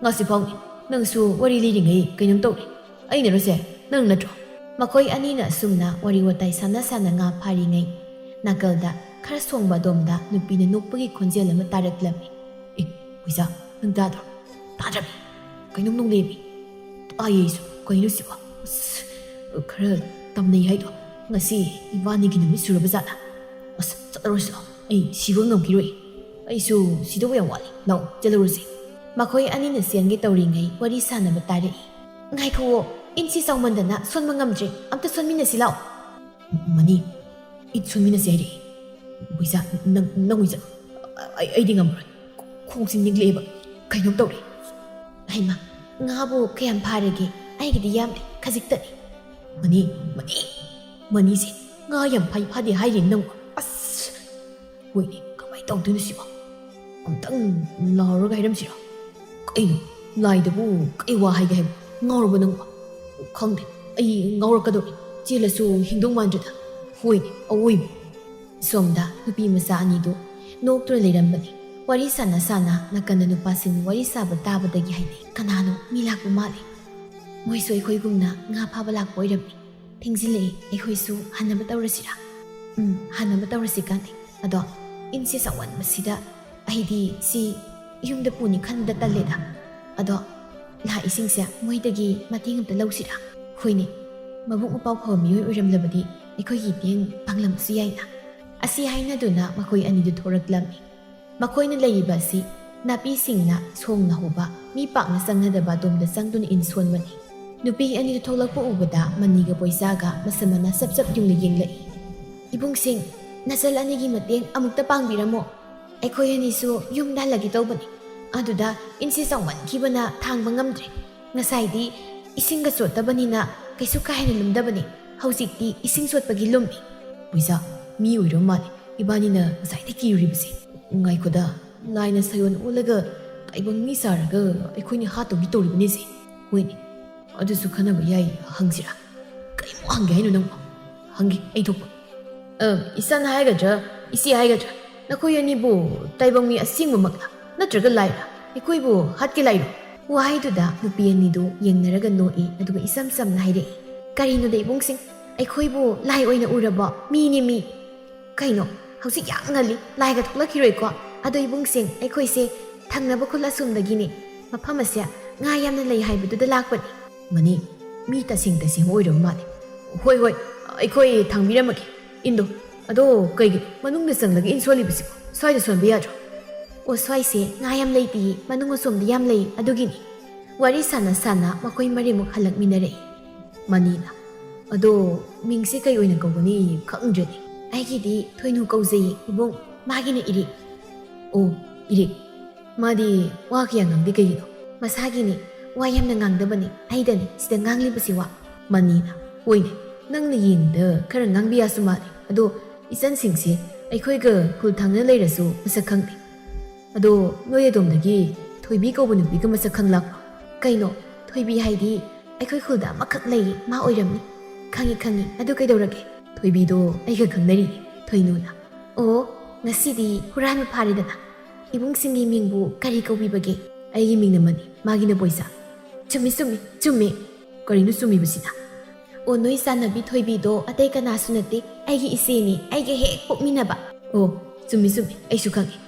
ꯉꯥꯁꯤ ꯐꯥꯎꯅꯤ, ꯅꯪꯁꯨ ꯋꯥꯔꯤ ꯂꯤꯔꯤꯉꯩ ꯀꯩꯅꯣꯝ ꯇꯧꯔꯦ꯫ ꯑꯩꯅꯔꯣꯁꯦ, ꯅꯪ ꯅꯠꯇ꯭ꯔꯣ? ꯃꯈꯣꯏ ꯑꯅꯤꯅ ꯑꯁꯨꯝꯅ ꯋꯥꯔꯤ ꯋꯥꯇꯥꯏ ꯁꯥꯟꯅ ꯁꯥꯟꯅ ꯉꯥ ꯐꯥꯔꯤꯉꯩ, ꯅꯥꯀꯜꯗ ꯈꯔ ꯁꯣꯡꯕ ꯑꯗꯣꯝꯗ ꯅꯨꯄꯤꯅ ꯅꯣꯛꯄꯒꯤ ꯈꯣꯟꯖꯦꯜ ꯑꯃ ꯇꯥꯔꯛꯂꯝꯃꯤ꯫ ꯑꯦ, ꯍꯨꯏꯖꯥ, ꯅꯪ ꯇꯥꯗ꯭ꯔꯣ? ꯇꯥꯗ꯭ꯔꯕꯤ? ꯀꯩꯅꯣꯝ ꯅꯣꯛꯂꯦꯃꯤ꯫ ꯇꯥꯏꯌꯦ ꯑꯩꯁꯨ꯫ ꯀꯩꯅꯣ ꯁꯤꯕꯣ? ꯑꯁ, ꯈꯔ ꯇꯝꯅꯩ ꯍꯥꯏꯗꯣ꯫ ꯉꯁꯤ ꯏꯕꯥꯅꯤꯒꯤ ꯅꯨꯃꯤꯠ ꯁꯨꯔꯕ ꯖꯥꯠꯂ? ꯑꯁ, ꯆꯠꯂꯔꯣꯏꯁꯤ ꯂꯥꯛꯑꯣ꯫ ꯑꯩ ꯁꯤꯕ ꯉꯝꯈꯤꯔꯣꯏ꯫ ꯑꯩꯁꯨ ꯁꯤꯗꯧꯕ ꯌꯥꯝ ꯋꯥꯠꯂꯤ꯫ ꯂꯥꯛꯑꯣ, ꯆꯠꯂꯨꯔꯁꯤ꯫ ꯃꯈꯣꯏ ꯑꯅꯤꯅ ꯆꯦꯟꯒꯦ ꯇꯧꯔꯤꯉꯩ ꯋꯥꯔꯤ ꯁꯥꯟꯅꯕ ꯇꯥꯔꯛꯏ꯫ ꯉꯥꯏꯈꯨꯑꯣ, ꯏꯟꯁꯤ ꯆꯥꯎꯃꯟꯗꯅ ꯁꯣꯟꯕ ꯉꯝꯗ꯭ꯔꯦ꯫ ꯑꯝꯇ ꯁꯣꯟꯃꯤꯟꯅꯁꯤ ꯂꯥꯛꯑꯣ꯫ ꯃꯅꯤ, ꯏꯠ ꯁꯣꯟꯃꯤꯟꯅꯁꯦ ꯍꯥꯏꯔꯛꯏ꯫ ꯕꯨꯏꯖꯥ, ꯅꯪ, ꯅꯪ ꯑꯣꯏ ꯆꯠꯂꯣ꯫ ꯑꯩ, ꯑꯩꯗꯤ ꯉꯝꯃꯔꯣꯏ꯫ ꯈꯣꯡꯁꯤ ꯅꯤꯛꯂꯛꯑꯦꯕ꯫ ꯀꯩꯅꯣꯝ ꯇꯧꯔꯦ꯫ ꯍꯩꯃꯥ, ꯉꯥꯕꯨ ꯀꯌꯥꯝ ꯐꯥꯔꯒꯦ? ꯑꯩꯒꯤꯗꯤ ꯌꯥꯝꯗꯦ, ꯈꯖꯤꯛꯇꯅꯤ꯫ ꯃꯅꯤ, ꯃꯅꯤ, ꯃꯅꯤꯁꯦ ꯉꯥ ꯌꯥꯝ ꯐꯥꯏ ꯐꯥꯗꯦ ꯍꯥꯏꯔꯤꯅꯦ ꯅꯪꯕꯨ꯫ ꯑꯁ! ꯍꯣꯏꯅꯦ, ꯀꯃꯥꯏ ꯇꯧꯗꯣꯏꯅꯣ ꯁꯤꯕꯣ? ꯑꯝꯇꯪ ꯂꯥꯎꯔꯒ ꯍꯥꯏꯔꯝꯁꯤꯔꯣ? ꯀꯩꯅꯣ? ꯂꯥꯏꯗꯕꯨ ꯀꯩ ꯋꯥ ꯍꯥꯏꯒꯦ ꯍꯥꯏꯕ? ꯉꯥꯎꯔꯕꯣ ꯅꯪꯕꯣ? ꯈꯪꯗꯦ, ꯑꯩ ꯉꯥꯎꯔꯛꯀꯗꯧꯔꯦ꯫ ꯆꯦꯜꯂꯁꯨ ꯍꯤꯡꯗꯧ ꯃꯥꯟꯗ꯭ꯔꯦꯗ꯫ ꯍꯣꯏꯅꯦ, ꯑꯋꯣꯏꯕ꯫ ꯁꯣꯝꯗ ꯅꯨꯄꯤ ꯃꯆꯥ ꯑꯅꯤꯗꯨ ꯅꯣꯛꯇꯨꯅ ꯂꯩꯔꯝꯕꯅꯤ꯫ ꯋꯥꯔꯤ ꯁꯥꯟꯅ ꯁꯥꯟꯅ ꯅꯥꯀꯟꯗ ꯅꯨꯄꯥꯁꯤꯡ ꯋꯥꯔꯤ ꯁꯥꯕ ꯇꯥꯕꯗꯒꯤ ꯍꯥꯏꯗꯤ ꯀꯅꯥꯅꯣ ꯃꯤ ꯂꯥꯛꯄ ꯃꯥꯜꯂꯤ꯫ ꯃꯣꯏꯁꯨ ꯑꯩꯈꯣꯏꯒꯨꯝꯅ ꯉꯥ ꯐꯥꯕ ꯂꯥꯛꯄ ꯑꯣꯏꯔꯝꯃꯤ꯫ ꯊꯦꯡꯖꯤꯜꯂꯛꯑꯦ, ꯑꯩꯈꯣꯏꯁꯨ ꯍꯟꯅꯕ ꯇꯧꯔꯁꯤꯔꯥ? ꯎꯝ, ꯍꯟꯅꯕ ꯇꯧꯔꯁꯤ ꯀꯥꯟꯗꯦ꯫ ꯑꯗꯣ ꯏꯟꯁꯦ ꯆꯥꯎꯃꯟꯕꯁꯤꯗ ꯑꯩꯗꯤ ꯁꯤ ꯌꯨꯝꯗ ꯄꯨꯅꯤ ꯈꯟꯕꯗ ꯇꯜꯂꯦꯗ꯫ ꯑꯗꯣ ꯂꯥꯛꯏꯁꯤꯡꯁꯦ ꯃꯣꯏꯗꯒꯤ ꯃꯇꯦꯡ ꯑꯝꯇ ꯂꯧꯁꯤꯔꯥ? ꯍꯣꯏꯅꯦ, ꯃꯕꯨꯛ ꯃꯄꯥꯎ ꯐꯕ ꯃꯤꯑꯣꯏ ꯑꯣꯏꯔꯝꯂꯕꯗꯤ ꯑꯩꯈꯣꯏꯒꯤ ꯏꯇꯦꯡ ꯄꯥꯡꯂꯝꯕꯁꯨ ꯌꯥꯏꯅ꯫ ꯑꯁꯤ ꯍꯥꯏꯅꯗꯨꯅ ꯃꯈꯣꯏ ꯑꯅꯤꯗꯨ ꯊꯣꯔꯛꯂꯝꯃꯤ꯫ ꯃꯈꯣꯏꯅ ꯂꯩꯔꯤꯕ ꯑꯁꯤ ꯅꯥꯄꯤꯁꯤꯡꯅ ꯁꯣꯡꯅ ꯍꯧꯕ, ꯃꯤ ꯄꯥꯛꯅ ꯆꯪꯅꯗꯕ ꯑꯗꯣꯝꯗ ꯆꯪꯗꯨꯅ ꯏꯟ ꯁꯣꯟꯕꯅꯤ꯫ ꯅꯨꯄꯤ ꯑꯅꯤꯗꯨ ꯊꯣꯛꯂꯛꯄ ꯎꯕꯗ ꯃꯅꯤꯒ ꯄꯣꯏꯆꯥꯒ ꯃꯁꯝ ꯃꯅꯥ ꯆꯞ ꯆꯞ ꯌꯨꯡꯅ ꯌꯦꯡꯂꯛꯏ꯫ "ꯏꯕꯨꯡꯁꯤꯡ, ꯅꯆꯜ ꯑꯅꯤꯒꯤ ꯃꯇꯦꯡ ꯑꯃꯨꯛꯇ ꯄꯥꯡꯕꯤꯔꯝꯃꯣ꯫ ꯑꯩꯈꯣꯏ ꯑꯅꯤꯁꯨ ꯌꯨꯝꯗ ꯍꯜꯂꯒꯦ ꯇꯧꯕꯅꯤ꯫ ꯑꯗꯨꯗ ꯏꯟꯁꯦ ꯆꯥꯎꯃꯟꯈꯤꯕꯅ ꯊꯥꯡꯕ ꯉꯝꯗ꯭ꯔꯦ꯫ ꯉꯁꯥꯏꯗꯤ ꯏꯁꯤꯡꯒ ꯆꯣꯠꯇꯕꯅꯤꯅ ꯀꯩꯁꯨ ꯀꯥ ꯍꯦꯟꯅ ꯂꯨꯝꯗꯕꯅꯤ꯫ ꯍꯧꯖꯤꯛꯇꯤ ꯏꯁꯤꯡ ꯆꯣꯠꯄꯒꯤ ꯂꯨꯝꯃꯤ꯫" "ꯄꯣꯏꯆꯥ, ꯃꯤ ꯑꯣꯏꯔ ꯃꯥꯜꯂꯦ ꯏꯕꯥꯅꯤꯅ ꯉꯁꯥꯏꯗꯩ ꯀꯤꯔꯨꯔꯤꯕꯁꯦ꯫ ꯉꯥꯏꯈꯣꯗ, ꯂꯥꯏꯅ ꯁꯥꯌꯣꯟ ꯑꯣꯜꯂꯒ ꯇꯥꯏꯕꯪ ꯃꯤ ꯁꯥꯔꯒ ꯑꯩꯈꯣꯏꯅ ꯍꯥꯠꯇꯧꯒꯤ ꯇꯧꯔꯤꯕꯅꯤꯁꯦ꯫ ꯍꯣꯏꯅꯦ, ꯑꯗꯨꯁꯨ ꯈꯟꯅꯕ ꯌꯥꯏ, ꯍꯪꯁꯤꯔꯥ?" "ꯀꯔꯤꯃꯨꯛ ꯍꯪꯒꯦ ꯍꯥꯏꯅꯣ ꯅꯪꯕꯣ?" "ꯍꯪꯒꯦ, ꯑꯩ ꯊꯣꯛꯄ꯫ ꯑ, ꯏꯆꯟ ꯍꯥꯏꯒꯗ꯭ꯔꯥ, ꯏꯆꯦ ꯍꯥꯏꯒꯗ꯭ꯔꯥ, ꯅꯈꯣꯏ ꯑꯅꯤꯕꯨ ꯇꯥꯏꯕꯪ ꯃꯤ ꯑꯁꯦꯡꯕꯃꯛꯂ? ꯅꯠꯇ꯭ꯔꯒ ꯂꯥꯏꯔ? ꯑꯩꯈꯣꯏꯕꯨ ꯍꯥꯠꯀꯦ ꯂꯥꯏꯔꯣ?" ꯋꯥꯍꯩꯗꯨꯗ ꯅꯨꯄꯤ ꯑꯅꯤꯗꯨ ꯌꯦꯡꯅꯔꯒ ꯅꯣꯛꯏ, ꯑꯗꯨꯒ ꯏꯆꯝ ꯆꯝꯅ ꯍꯥꯏꯔꯛꯏ, "ꯀꯔꯤꯅꯣꯗ ꯏꯕꯨꯡꯁꯤꯡ, ꯑꯩꯈꯣꯏꯕꯨ ꯂꯥꯏ ꯑꯣꯏꯅ ꯎꯔꯕꯣ? ꯃꯤꯅꯤ ꯃꯤ꯫ ꯀꯩꯅꯣ, ꯍꯧꯖꯤꯛ ꯌꯥꯝ ꯉꯜꯂꯤ, ꯂꯥꯏꯒ ꯊꯣꯛꯂꯛꯈꯤꯔꯣꯏꯀꯣ? ꯑꯗꯣ ꯏꯕꯨꯡꯁꯤꯡ, ꯑꯩꯈꯣꯏꯁꯦ ꯊꯪꯅꯕ ꯈꯨꯜ ꯑꯁꯣꯝꯗꯒꯤꯅꯤ꯫ ꯃꯐꯝ ꯑꯁꯦ ꯉꯥ ꯌꯥꯝꯅ ꯂꯩ ꯍꯥꯏꯕꯗꯨꯗ ꯂꯥꯛꯄꯅꯤ꯫" "ꯃꯅꯤ, ꯃꯤ ꯇꯁꯦꯡ ꯇꯁꯦꯡꯕ ꯑꯣꯏꯔꯕ ꯃꯥꯜꯂꯦ꯫ ꯍꯣꯏ, ꯍꯣꯏ, ꯑꯩꯈꯣꯏ ꯊꯥꯡꯕꯤꯔꯝꯃꯒꯦ ꯏꯟꯗꯣ꯫ ꯑꯗꯣ ꯀꯩꯒꯤꯅꯣ ꯃꯅꯨꯡꯗ ꯆꯪꯂꯒ ꯏꯟ ꯁꯣꯜꯂꯤꯕꯁꯤꯕꯣ? ꯁ꯭ꯋꯥꯏꯗ ꯁꯣꯟꯕ ꯌꯥꯗ꯭ꯔꯣ?" "ꯑꯣ, ꯁ꯭ꯋꯥꯏꯁꯦ ꯉꯥ ꯌꯥꯝ ꯂꯩꯇꯤꯌꯦ, ꯃꯅꯨꯡ ꯑꯁꯣꯝꯗ ꯌꯥꯝ ꯂꯩ, ꯑꯗꯨꯒꯤꯅꯤ꯫" ꯋꯥꯔꯤ ꯁꯥꯟꯅ ꯁꯥꯟꯅ ꯃꯈꯣꯏ ꯃꯔꯤꯃꯨꯛ ꯍꯜꯂꯛꯃꯤꯟꯅꯔꯛꯏ꯫ ꯃꯅꯤꯅ, "ꯑꯗꯣ ꯃꯤꯡꯁꯦ ꯀꯩ ꯑꯣꯏꯅ ꯀꯧꯒꯅꯤ ꯈꯪꯗ꯭ꯔꯦꯅꯦ꯫ ꯑꯩꯒꯤꯗꯤ ꯊꯣꯏꯅꯨ ꯀꯧꯖꯩꯌꯦ ꯏꯕꯨꯡ, ꯃꯥꯒꯤꯅ ꯏꯔꯤꯛ꯫" "ꯑꯣ, ꯏꯔꯤꯛ꯫ ꯃꯥꯗꯤ ꯋꯥ ꯀꯌꯥ ꯉꯥꯡꯗꯦ ꯀꯩꯒꯤꯅꯣ?" "ꯃꯁꯥꯒꯤꯅꯤ, ꯋꯥ ꯌꯥꯝꯅ ꯉꯥꯡꯗꯕꯅꯤ, ꯑꯩꯗꯅꯤ ꯁꯤꯗ ꯉꯥꯡꯂꯤꯕꯁꯤ ꯋꯥ꯫" ꯃꯅꯤꯅ, "ꯍꯣꯏꯅꯦ, ꯅꯪꯅ ꯌꯦꯡꯕꯗ ꯈꯔ ꯉꯥꯡꯕ ꯌꯥꯁꯨ ꯃꯥꯜꯂꯦ꯫ ꯑꯗꯣ ꯏꯆꯟꯁꯤꯡꯁꯦ ꯑꯩꯈꯣꯏꯒ ꯈꯨꯜ ꯊꯪꯅ ꯂꯩꯔꯁꯨ ꯃꯁꯛ ꯈꯪꯗꯦ꯫ ꯑꯗꯣ ꯅꯣꯏ ꯑꯗꯣꯝꯗꯒꯤ ꯊꯣꯏꯕꯤ ꯀꯧꯕ ꯅꯨꯄꯤꯒ ꯃꯁꯛ ꯈꯪꯂꯛꯄ꯭ꯔꯣ?" "ꯀꯩꯅꯣ, ꯊꯣꯏꯕꯤ ꯍꯥꯏꯗꯤ ꯑꯩꯈꯣꯏ ꯈꯨꯜꯗ ꯑꯃꯈꯛ ꯂꯩꯌꯦ, ꯃꯥ ꯑꯣꯏꯔꯝꯅꯤ꯫" "ꯈꯪꯉꯤ, ꯈꯪꯉꯤ, ꯑꯗꯨ ꯀꯩꯗꯧꯔꯒꯦ?" "ꯊꯣꯏꯕꯤꯗꯣ ꯑꯩꯒ ꯈꯪꯅꯔꯤꯅꯦ, ꯊꯣꯏꯅꯨꯅ꯫" "ꯑꯣ, ꯉꯁꯤꯗꯤ ꯍꯨꯔꯥꯟꯕ ꯐꯥꯔꯦꯗꯅ꯫ ꯏꯕꯨꯡꯁꯤꯡꯒꯤ ꯃꯤꯡꯕꯨ ꯀꯔꯤ ꯀꯧꯕꯤꯕꯒꯦ?" "ꯑꯩꯒꯤ ꯃꯤꯡꯅ ꯃꯅꯤ, ꯃꯥꯒꯤꯅ ꯄꯣꯏꯆꯥ꯫" "ꯆꯨꯝꯃꯤ, ꯆꯨꯝꯃꯤ, ꯆꯨꯝꯃꯤ꯫ ꯀꯔꯤꯅꯣ ꯆꯨꯝꯃꯤꯕꯁꯤꯅ?" "ꯑꯣ, ꯅꯣꯏ ꯆꯥꯟꯅꯕꯤ ꯊꯣꯏꯕꯤꯗꯣ ꯑꯇꯩ ꯀꯅꯥꯁꯨ ꯅꯠꯇꯦ, ꯑꯩꯒꯤ ꯏꯆꯦꯅꯤ, ꯑꯩꯒ ꯍꯦꯛ ꯄꯣꯛꯃꯤꯟꯅꯕ꯫" "ꯑꯣ, ꯆꯨꯝꯃꯤ, ꯆꯨꯝꯃꯤ, ꯑꯩꯁꯨ ꯈꯪꯉꯤ꯫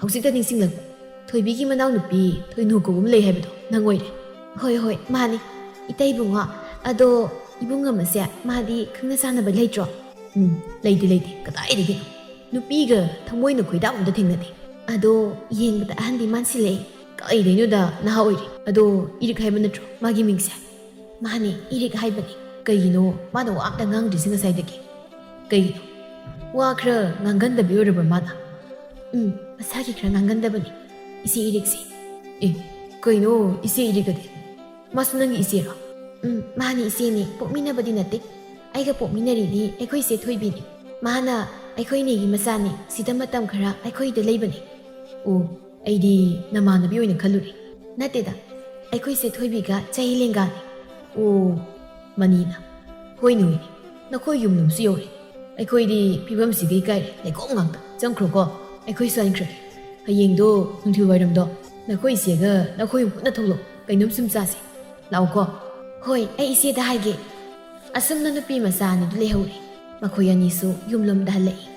ꯍꯧꯖꯤꯛꯇ ꯅꯤꯡꯁꯤꯡꯂꯛꯄ, ꯊꯣꯏꯕꯤꯒꯤ ꯃꯅꯥꯎꯅꯨꯄꯤ ꯊꯣꯏꯅꯨ ꯀꯧꯕ ꯑꯃ ꯂꯩ ꯍꯥꯏꯕꯗꯣ ꯅꯪ ꯑꯣꯏꯔꯦ꯫" ꯍꯣꯏ, ꯍꯣꯏ, ꯃꯥꯅꯤ꯫ ꯏꯇꯩ ꯏꯕꯨꯡꯉꯣ, ꯑꯗꯣ ꯏꯕꯨꯡ ꯑꯃꯁꯦ ꯃꯥꯗꯤ ꯈꯪꯅ ꯆꯥꯟꯅꯕ ꯂꯩꯇ꯭ꯔꯣ? ꯎꯝ, ꯂꯩꯇꯦ, ꯂꯩꯇꯦ꯫ ꯀꯗꯥꯏꯗꯒꯤꯅꯣ? ꯅꯨꯄꯤꯒ ꯊꯃꯣꯏꯅ ꯈꯣꯏꯗꯥꯕ ꯑꯝꯇ ꯊꯦꯡꯅꯗꯦ꯫ ꯑꯗꯣ ꯌꯦꯡꯕꯗ ꯑꯍꯟꯗꯤ ꯃꯥꯟꯁꯤꯜꯂꯛꯑꯦ꯫ ꯀꯩꯗꯩꯅꯣꯗ ꯅꯍꯥ ꯑꯣꯏꯔꯤ꯫ ꯑꯗꯣ ꯏꯔꯤꯛ ꯍꯥꯏꯕ ꯅꯠꯇ꯭ꯔꯣ ꯃꯥꯒꯤ ꯃꯤꯡꯁꯦ? ꯃꯥꯅꯦ, ꯏꯔꯤꯛ ꯍꯥꯏꯕꯅꯦ꯫ ꯀꯩꯒꯤꯅꯣ ꯃꯥꯅ ꯋꯥ ꯑꯝꯇ ꯉꯥꯡꯗ꯭ꯔꯤꯁꯦ ꯉꯁꯥꯏꯗꯒꯤ? ꯀꯩꯒꯤꯅꯣ? ꯋꯥ ꯈꯔ ꯉꯥꯡꯒꯟꯗꯕꯤ ꯑꯣꯏꯔꯕ꯭ꯔꯥ ꯃꯥꯅ? ꯎꯝ, ꯃꯁꯥꯒꯤ ꯈꯔ ꯉꯥꯡꯒꯟꯗꯕꯅꯤ, ꯏꯆꯦ ꯏꯔꯤꯛꯁꯦ꯫ ꯑꯦ, ꯀꯩꯅꯣ ꯏꯆꯦ ꯏꯔꯤꯛ ꯑꯗꯤ? ꯃꯥꯁꯨ ꯅꯪꯒꯤ ꯏꯆꯦꯔꯣ? ꯎꯝ, ꯃꯥꯅꯤ ꯏꯆꯦꯅꯤ, ꯄꯣꯛꯃꯤꯟꯅꯕꯗꯤ ꯅꯠꯇꯦ꯫ ꯑꯩꯒ ꯄꯣꯛꯃꯤꯟꯅꯔꯤꯗꯤ ꯑꯩꯈꯣꯏ ꯏꯆꯦ ꯊꯣꯏꯕꯤꯅꯤ꯫ ꯃꯥꯅ ꯑꯩꯈꯣꯏ ꯏꯅꯦꯒꯤ ꯃꯆꯥꯅꯤ, ꯁꯤꯗ ꯃꯇꯝ ꯈꯔ ꯑꯩꯈꯣꯏꯗ ꯂꯩꯕꯅꯤ꯫ ꯑꯣ, ꯑꯩꯗꯤ ꯅꯃꯥꯟꯅꯕꯤ ꯑꯣꯏꯅ ꯈꯜꯂꯨꯔꯦ꯫ ꯅꯠꯇꯦꯗ, ꯑꯩꯈꯣꯏ ꯏꯆꯦ ꯊꯣꯏꯕꯤꯒ ꯆꯍꯤ ꯂꯦꯡꯒꯥꯅꯤ꯫ ꯑꯣ, ꯃꯅꯤꯅ, ꯍꯣꯏꯅꯦ, ꯍꯣꯏꯅꯦ, ꯅꯈꯣꯏ ꯌꯨꯝꯂꯣꯝꯁꯨ ꯌꯧꯔꯦ꯫ ꯑꯩꯈꯣꯏꯗꯤ ꯐꯤꯕꯝꯁꯤꯒ ꯏꯀꯥꯏꯔꯦ, ꯂꯩꯈꯣꯝ ꯉꯥꯛꯇ꯫ ꯆꯪꯈ꯭ꯔꯣꯀꯣ, ꯑꯩꯈꯣꯏꯁꯨ ꯍꯟꯈ꯭ꯔꯒꯦ꯫ ꯍꯌꯦꯡꯗꯣ ꯅꯨꯡꯊꯤꯜ ꯋꯥꯏꯔꯝꯗꯣ ꯅꯈꯣꯏ ꯏꯆꯦꯒ ꯅꯈꯣꯏ ꯄꯨꯟꯅ ꯊꯣꯛꯂꯛꯑꯣ, ꯀꯩꯅꯣꯝ ꯁꯨꯝ ꯆꯥꯁꯦ꯫ ꯂꯥꯛꯎꯀꯣ꯫ ꯍꯣꯏ, ꯑꯩ ꯏꯆꯦꯗ ꯍꯥꯏꯒꯦ꯫ ꯑꯁꯨꯝꯅ ꯅꯨꯄꯤ ꯃꯆꯥ ꯑꯅꯤꯗꯨ ꯂꯩꯍꯧꯔꯦ꯫ ꯃꯈꯣꯏ ꯑꯅꯤꯁꯨ ꯌꯨꯝꯂꯣꯝꯗ ꯍꯜꯂꯛꯏ꯫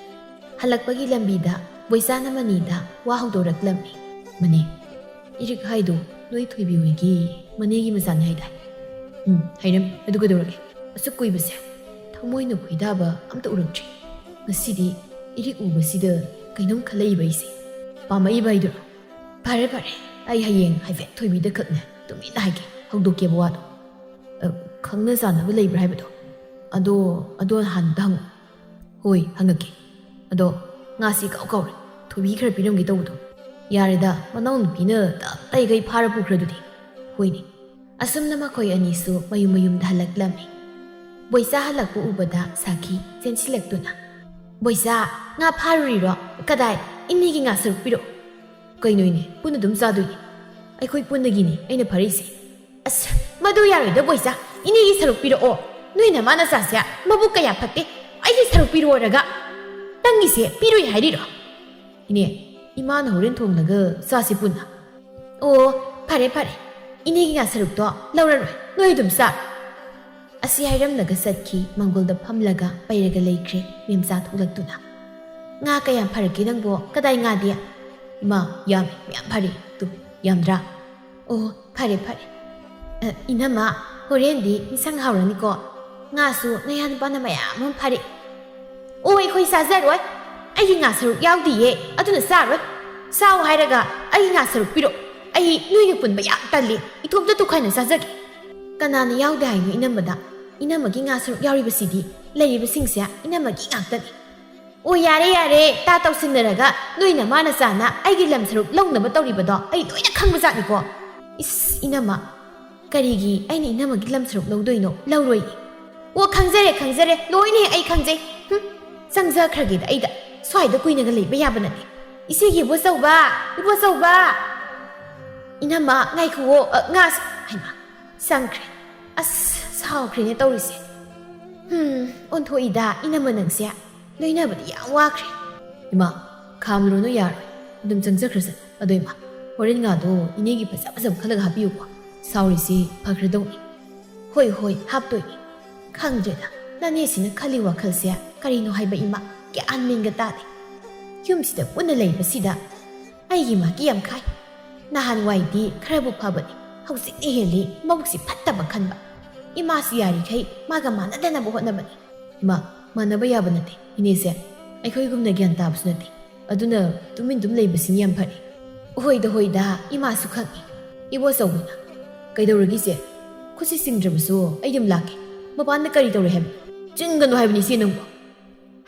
ꯍꯜꯂꯛꯄꯒꯤ ꯂꯝꯕꯤꯗ ꯕꯣꯏꯆꯥꯅ ꯃꯅꯤꯗ ꯋꯥ ꯍꯧꯗꯣꯔꯛꯂꯝꯃꯤ꯫ ꯃꯅꯤ, ꯏꯔꯤꯛ ꯍꯥꯏꯗꯣ ꯅꯣꯏ ꯊꯣꯏꯕꯤ ꯍꯣꯏꯒꯤ ꯃꯅꯦꯒꯤ ꯃꯆꯥꯅꯤ ꯍꯥꯏꯗꯥꯏ? ꯎꯝ, ꯍꯥꯏꯔꯝꯃꯤ꯫ ꯑꯗꯨ ꯀꯩꯗꯧꯔꯒꯦ? ꯑꯁꯨꯛ ꯀꯨꯏꯕꯁꯦ ꯊꯃꯣꯏꯅ ꯈꯣꯏꯗꯥꯕ ꯑꯝꯇ ꯎꯔꯛꯇ꯭ꯔꯤ꯫ ꯉꯁꯤꯗꯤ ꯏꯔꯤꯛ ꯎꯕꯁꯤꯗ ꯀꯩꯅꯣꯝ ꯈꯜꯂꯛꯏꯕ ꯑꯩꯁꯦ꯫ ꯄꯥꯝꯃꯛꯏꯕ ꯍꯥꯏꯗꯨꯔꯣ? ꯐꯔꯦ, ꯐꯔꯦ, ꯑꯩ ꯍꯌꯦꯡ ꯍꯥꯏꯐꯦꯠ ꯊꯣꯏꯕꯤꯗ ꯈꯛꯅꯦ ꯇꯨꯃꯤꯟꯅ ꯍꯥꯏꯒꯦ, ꯍꯧꯗꯣꯛꯀꯦꯕ ꯋꯥꯗꯣ꯫ ꯑ, ꯈꯪꯅ ꯆꯥꯟꯅꯕ ꯂꯩꯕ꯭ꯔꯥ ꯍꯥꯏꯕꯗꯣ? ꯑꯗꯣ, ꯑꯗꯣ ꯍꯥꯟꯅ ꯍꯪꯉꯨ꯫ ꯍꯣꯏ, ꯍꯪꯉꯛꯀꯦ꯫ ꯑꯗꯣ ꯉꯥꯁꯤ ꯀꯥꯎ ꯀꯥꯎꯔꯦ, ꯊꯣꯏꯕꯤ ꯈꯔ ꯄꯤꯔꯝꯒꯦ ꯇꯧꯕꯗꯣ꯫ ꯌꯥꯔꯦꯗ, ꯃꯅꯥꯎꯅꯨꯄꯤꯅ ꯇꯞ ꯇꯥꯏꯈꯩ ꯐꯥꯔ ꯄꯨꯈ꯭ꯔꯗꯨꯗꯤ꯫ ꯍꯣꯏꯅꯦ꯫ ꯑꯁꯨꯝꯅ ꯃꯈꯣꯏ ꯑꯅꯤꯁꯨ ꯃꯌꯨꯝ ꯃꯌꯨꯝꯗ ꯍꯜꯂꯛꯂꯝꯃꯤ꯫ ꯕꯣꯏꯆꯥ ꯍꯜꯂꯛꯄ ꯎꯕꯗ ꯁꯥꯈꯤ ꯆꯦꯟꯁꯤꯜꯂꯛꯇꯨꯅ, "ꯕꯣꯏꯆꯥ, ꯉꯥ ꯐꯥꯔꯨꯔꯤꯔꯣ? ꯀꯗꯥꯏ? ꯏꯅꯦꯒꯤ ꯉꯥ ꯁꯔꯨꯛ ꯄꯤꯔꯛꯑꯣ꯫" "ꯀꯩꯅꯣ ꯏꯅꯦ, ꯄꯨꯟꯅ ꯑꯗꯨꯝ ꯆꯥꯗꯣꯏꯅꯦ꯫ ꯑꯩꯈꯣꯏ ꯄꯨꯟꯅꯒꯤꯅꯤ ꯑꯩꯅ ꯐꯥꯔꯛꯏꯁꯦ꯫" "ꯑꯁ, ꯃꯗꯨ ꯌꯥꯔꯣꯏꯗ ꯕꯣꯏꯆꯥ, ꯏꯅꯦꯒꯤ ꯁꯔꯨꯛ ꯄꯤꯔꯛꯑꯣ꯫ ꯅꯣꯏ ꯅꯃꯥ ꯅꯆꯥꯁꯦ ꯃꯕꯨꯛ ꯀꯌꯥ ꯐꯠꯇꯦ, ꯑꯩꯒꯤ ꯁꯔꯨꯛ ꯄꯤꯔꯛꯑꯣꯔꯒ ꯅꯪꯒꯤꯁꯦ ꯄꯤꯔꯣꯏ ꯍꯥꯏꯔꯤꯔꯣ?" "ꯏꯅꯦ, ꯏꯃꯥꯅ ꯍꯣꯔꯦꯟ ꯊꯣꯡꯂꯒ ꯆꯥꯁꯤ ꯄꯨꯟꯅ꯫" "ꯑꯣ, ꯐꯔꯦ ꯐꯔꯦ, ꯏꯅꯦꯒꯤ ꯉꯥ ꯁꯔꯨꯛꯇꯣ ꯂꯧꯔꯔꯣꯏ, ꯅꯣꯏ ꯑꯗꯨꯝ ꯆꯥꯔꯣ꯫" ꯑꯁꯤ ꯍꯥꯏꯔꯝꯂꯒ ꯆꯠꯈꯤ꯫ ꯃꯪꯒꯣꯜꯗ ꯐꯝꯂꯒ ꯄꯩꯔꯒ ꯂꯩꯈ꯭ꯔꯦ ꯃꯦꯝꯆꯥ ꯊꯣꯛꯂꯛꯇꯨꯅ꯫ "ꯉꯥ ꯀꯌꯥꯝ ꯐꯔꯛꯀꯦ ꯅꯪꯕꯣ? ꯀꯗꯥꯏ ꯉꯥꯗꯤ?" "ꯏꯃꯥ, ꯌꯥꯝꯃꯤ, ꯃꯌꯥꯝ ꯐꯔꯦ꯫ ꯇꯨ, ꯌꯥꯝꯗ꯭ꯔꯥ?" "ꯑꯣ, ꯐꯔꯦ ꯐꯔꯦ, ꯑ, ꯏꯅꯝꯃ, ꯍꯣꯔꯦꯟꯗꯤ ꯏꯟꯁꯥꯡ ꯍꯥꯎꯔꯅꯤꯀꯣ? ꯉꯥꯁꯨ ꯅꯌꯥ ꯅꯨꯄꯥꯅ ꯃꯌꯥꯝ ꯑꯃ ꯐꯥꯔꯛꯑꯦ꯫ "ꯑꯣ, ꯑꯩꯈꯣꯏ ꯆꯥꯖꯔꯣꯏ꯫ ꯑꯩꯒꯤ ꯉꯥ ꯁꯔꯨꯛ ꯌꯥꯎꯗꯤꯌꯦ, ꯑꯗꯨꯅ ꯆꯥꯔꯣꯏ꯫ ꯆꯥꯎ ꯍꯥꯏꯔꯒ ꯑꯩꯒꯤ ꯉꯥ ꯁꯔꯨꯛ ꯄꯤꯔꯛꯑꯣ꯫ ꯑꯩ ꯅꯣꯏꯒ ꯄꯨꯟꯕ ꯌꯥꯝ ꯇꯜꯂꯤ꯫ ꯏꯇꯣꯝꯇ ꯇꯣꯈꯥꯏꯅ ꯆꯥꯖꯒꯦ꯫" "ꯀꯅꯥꯅ ꯌꯥꯎꯗꯦ ꯍꯥꯏꯅꯣ ꯏꯅꯝꯃꯗ? ꯏꯅꯝꯃꯒꯤ ꯉꯥ ꯁꯔꯨꯛ ꯌꯥꯎꯔꯤꯕꯁꯤꯗꯤ ꯂꯩꯔꯤꯕꯁꯤꯡꯁꯦ ꯏꯅꯝꯃꯒꯤ ꯉꯥꯛꯇꯅꯤ꯫" "ꯑꯣ, ꯌꯥꯔꯦ, ꯌꯥꯔꯦ, ꯇꯥ ꯇꯧꯁꯤꯟꯅꯔꯒ ꯅꯣꯏ ꯅꯃꯥ ꯅꯆꯥꯅ ꯑꯩꯒꯤ ꯂꯝ ꯁꯔꯨꯛ ꯂꯧꯅꯕ ꯇꯧꯔꯤꯕꯗꯣ ꯑꯩ ꯂꯣꯏꯅ ꯈꯪꯕꯖꯥꯠꯅꯤꯀꯣ꯫" "ꯏꯁ, ꯏꯅꯝꯃ, ꯀꯔꯤꯒꯤ ꯑꯩꯅ ꯏꯅꯝꯃꯒꯤ ꯂꯝ ꯁꯔꯨꯛ ꯂꯧꯗꯣꯏꯅꯣ? ꯂꯧꯔꯣꯏ꯫" "ꯑꯣ, ꯈꯪꯖꯔꯦ, ꯈꯪꯖꯔꯦ, ꯂꯣꯏꯅ ꯑꯩ ꯈꯪꯖꯩ꯫ ꯍꯨꯝ, ꯆꯪꯖꯈ꯭ꯔꯒꯦꯗ ꯑꯩꯗ꯫ ꯁ꯭ꯋꯥꯏꯗ ꯀꯨꯏꯅꯒ ꯂꯩꯕ ꯌꯥꯕ ꯅꯠꯇꯦ꯫ ꯏꯆꯦꯒꯤ ꯏꯕꯣꯆꯧꯕ, ꯏꯕꯣꯆꯧꯕ!" "ꯏꯅꯝꯃ, ꯉꯥꯏꯈꯨꯑꯣ, ꯑ, ꯉꯥꯁꯦ꯫" ꯍꯩꯃꯥ, ꯆꯪꯈ꯭ꯔꯦ꯫ ꯑꯁ, ꯁꯥꯎꯈ꯭ꯔꯦꯅꯦ ꯇꯧꯔꯤꯁꯦ꯫ ꯍꯨꯝ, ꯑꯣꯟꯊꯣꯛꯏꯗ ꯏꯅꯝꯃ ꯅꯪꯁꯦ꯫ ꯂꯣꯏꯅꯕꯗꯤ ꯌꯥꯝ ꯋꯥꯈ꯭ꯔꯦ꯫ "ꯏꯃꯥ, ꯈꯥꯝꯂꯨꯔꯅꯨ, ꯌꯥꯔꯣꯏ꯫ ꯑꯗꯨꯝ ꯆꯪꯖꯈ꯭ꯔꯁꯅꯨ꯫ ꯑꯗꯣ ꯏꯃꯥ, ꯍꯣꯔꯦꯟ ꯉꯥꯗꯣ ꯏꯅꯦꯒꯤ ꯐꯖ ꯐꯖꯕ ꯈꯜꯂꯒ ꯍꯥꯞꯄꯤꯌꯨꯀꯣ꯫ ꯁꯥꯎꯔꯤꯁꯤ ꯐꯈ꯭ꯔꯗꯧꯅꯤ꯫" "ꯍꯣꯏ, ꯍꯣꯏ, ꯍꯥꯞꯇꯣꯏꯅꯤ꯫" ꯈꯪꯗ꯭ꯔꯦꯗ, ꯅꯅꯦꯁꯤꯅ ꯈꯜꯂꯤ ꯋꯥꯈꯜꯁꯦ ꯀꯔꯤꯅꯣ ꯍꯥꯏꯕ ꯏꯃꯥ, ꯒ꯭ꯌꯥꯟ ꯃꯦꯟꯒ ꯇꯥꯗꯦ꯫ ꯌꯨꯝꯁꯤꯗ ꯄꯨꯟꯅ ꯂꯩꯕꯁꯤꯗ ꯑꯩꯒꯤ ꯃꯥꯒꯤ ꯌꯥꯝ ꯈꯥꯏ꯫ ꯅꯍꯥꯟꯋꯥꯏꯗꯤ ꯈꯔꯕꯨ ꯐꯕꯅꯤ, ꯍꯧꯖꯤꯛꯅ ꯍꯦꯜꯂꯤ ꯃꯕꯨꯛꯁꯤ ꯐꯠꯇꯕ ꯈꯟꯕ꯫ ꯏꯃꯥꯁꯤ ꯌꯥꯔꯤꯈꯩ ꯃꯥꯒ ꯃꯥꯟꯅꯗꯅꯕ ꯍꯣꯠꯅꯕꯅꯤ꯫ "ꯏꯃꯥ, ꯃꯥꯟꯅꯕ ꯌꯥꯕ ꯅꯠꯇꯦ ꯏꯅꯦꯁꯦ꯫ ꯑꯩꯈꯣꯏꯒꯨꯝꯅ ꯒ꯭ꯌꯥꯟ ꯇꯥꯕꯁꯨ ꯅꯠꯇꯦ꯫ ꯑꯗꯨꯅ ꯇꯨꯃꯤꯟ ꯇꯨꯝ ꯂꯩꯕꯁꯤꯅ ꯌꯥꯝ ꯐꯔꯦ꯫" "ꯍꯣꯏꯗ, ꯍꯣꯏꯗ, ꯏꯃꯥꯁꯨ ꯈꯪꯏ꯫" "ꯏꯕꯣꯆꯧꯕꯅ ꯀꯩꯗꯧꯔꯒꯦ ꯏꯆꯦ? ꯈꯨꯠꯁꯤ ꯆꯤꯡꯗ꯭ꯔꯕꯁꯨ ꯑꯩ ꯑꯗꯨꯝ ꯂꯥꯛꯀꯦ꯫ ꯃꯄꯥꯟꯗ ꯀꯔꯤ ꯇꯧꯔꯦ ꯍꯥꯏꯕꯅꯣ?" "ꯆꯤꯡꯒꯅꯨ ꯍꯥꯏꯕꯅꯤ ꯏꯆꯦ ꯅꯪꯕꯨ꯫"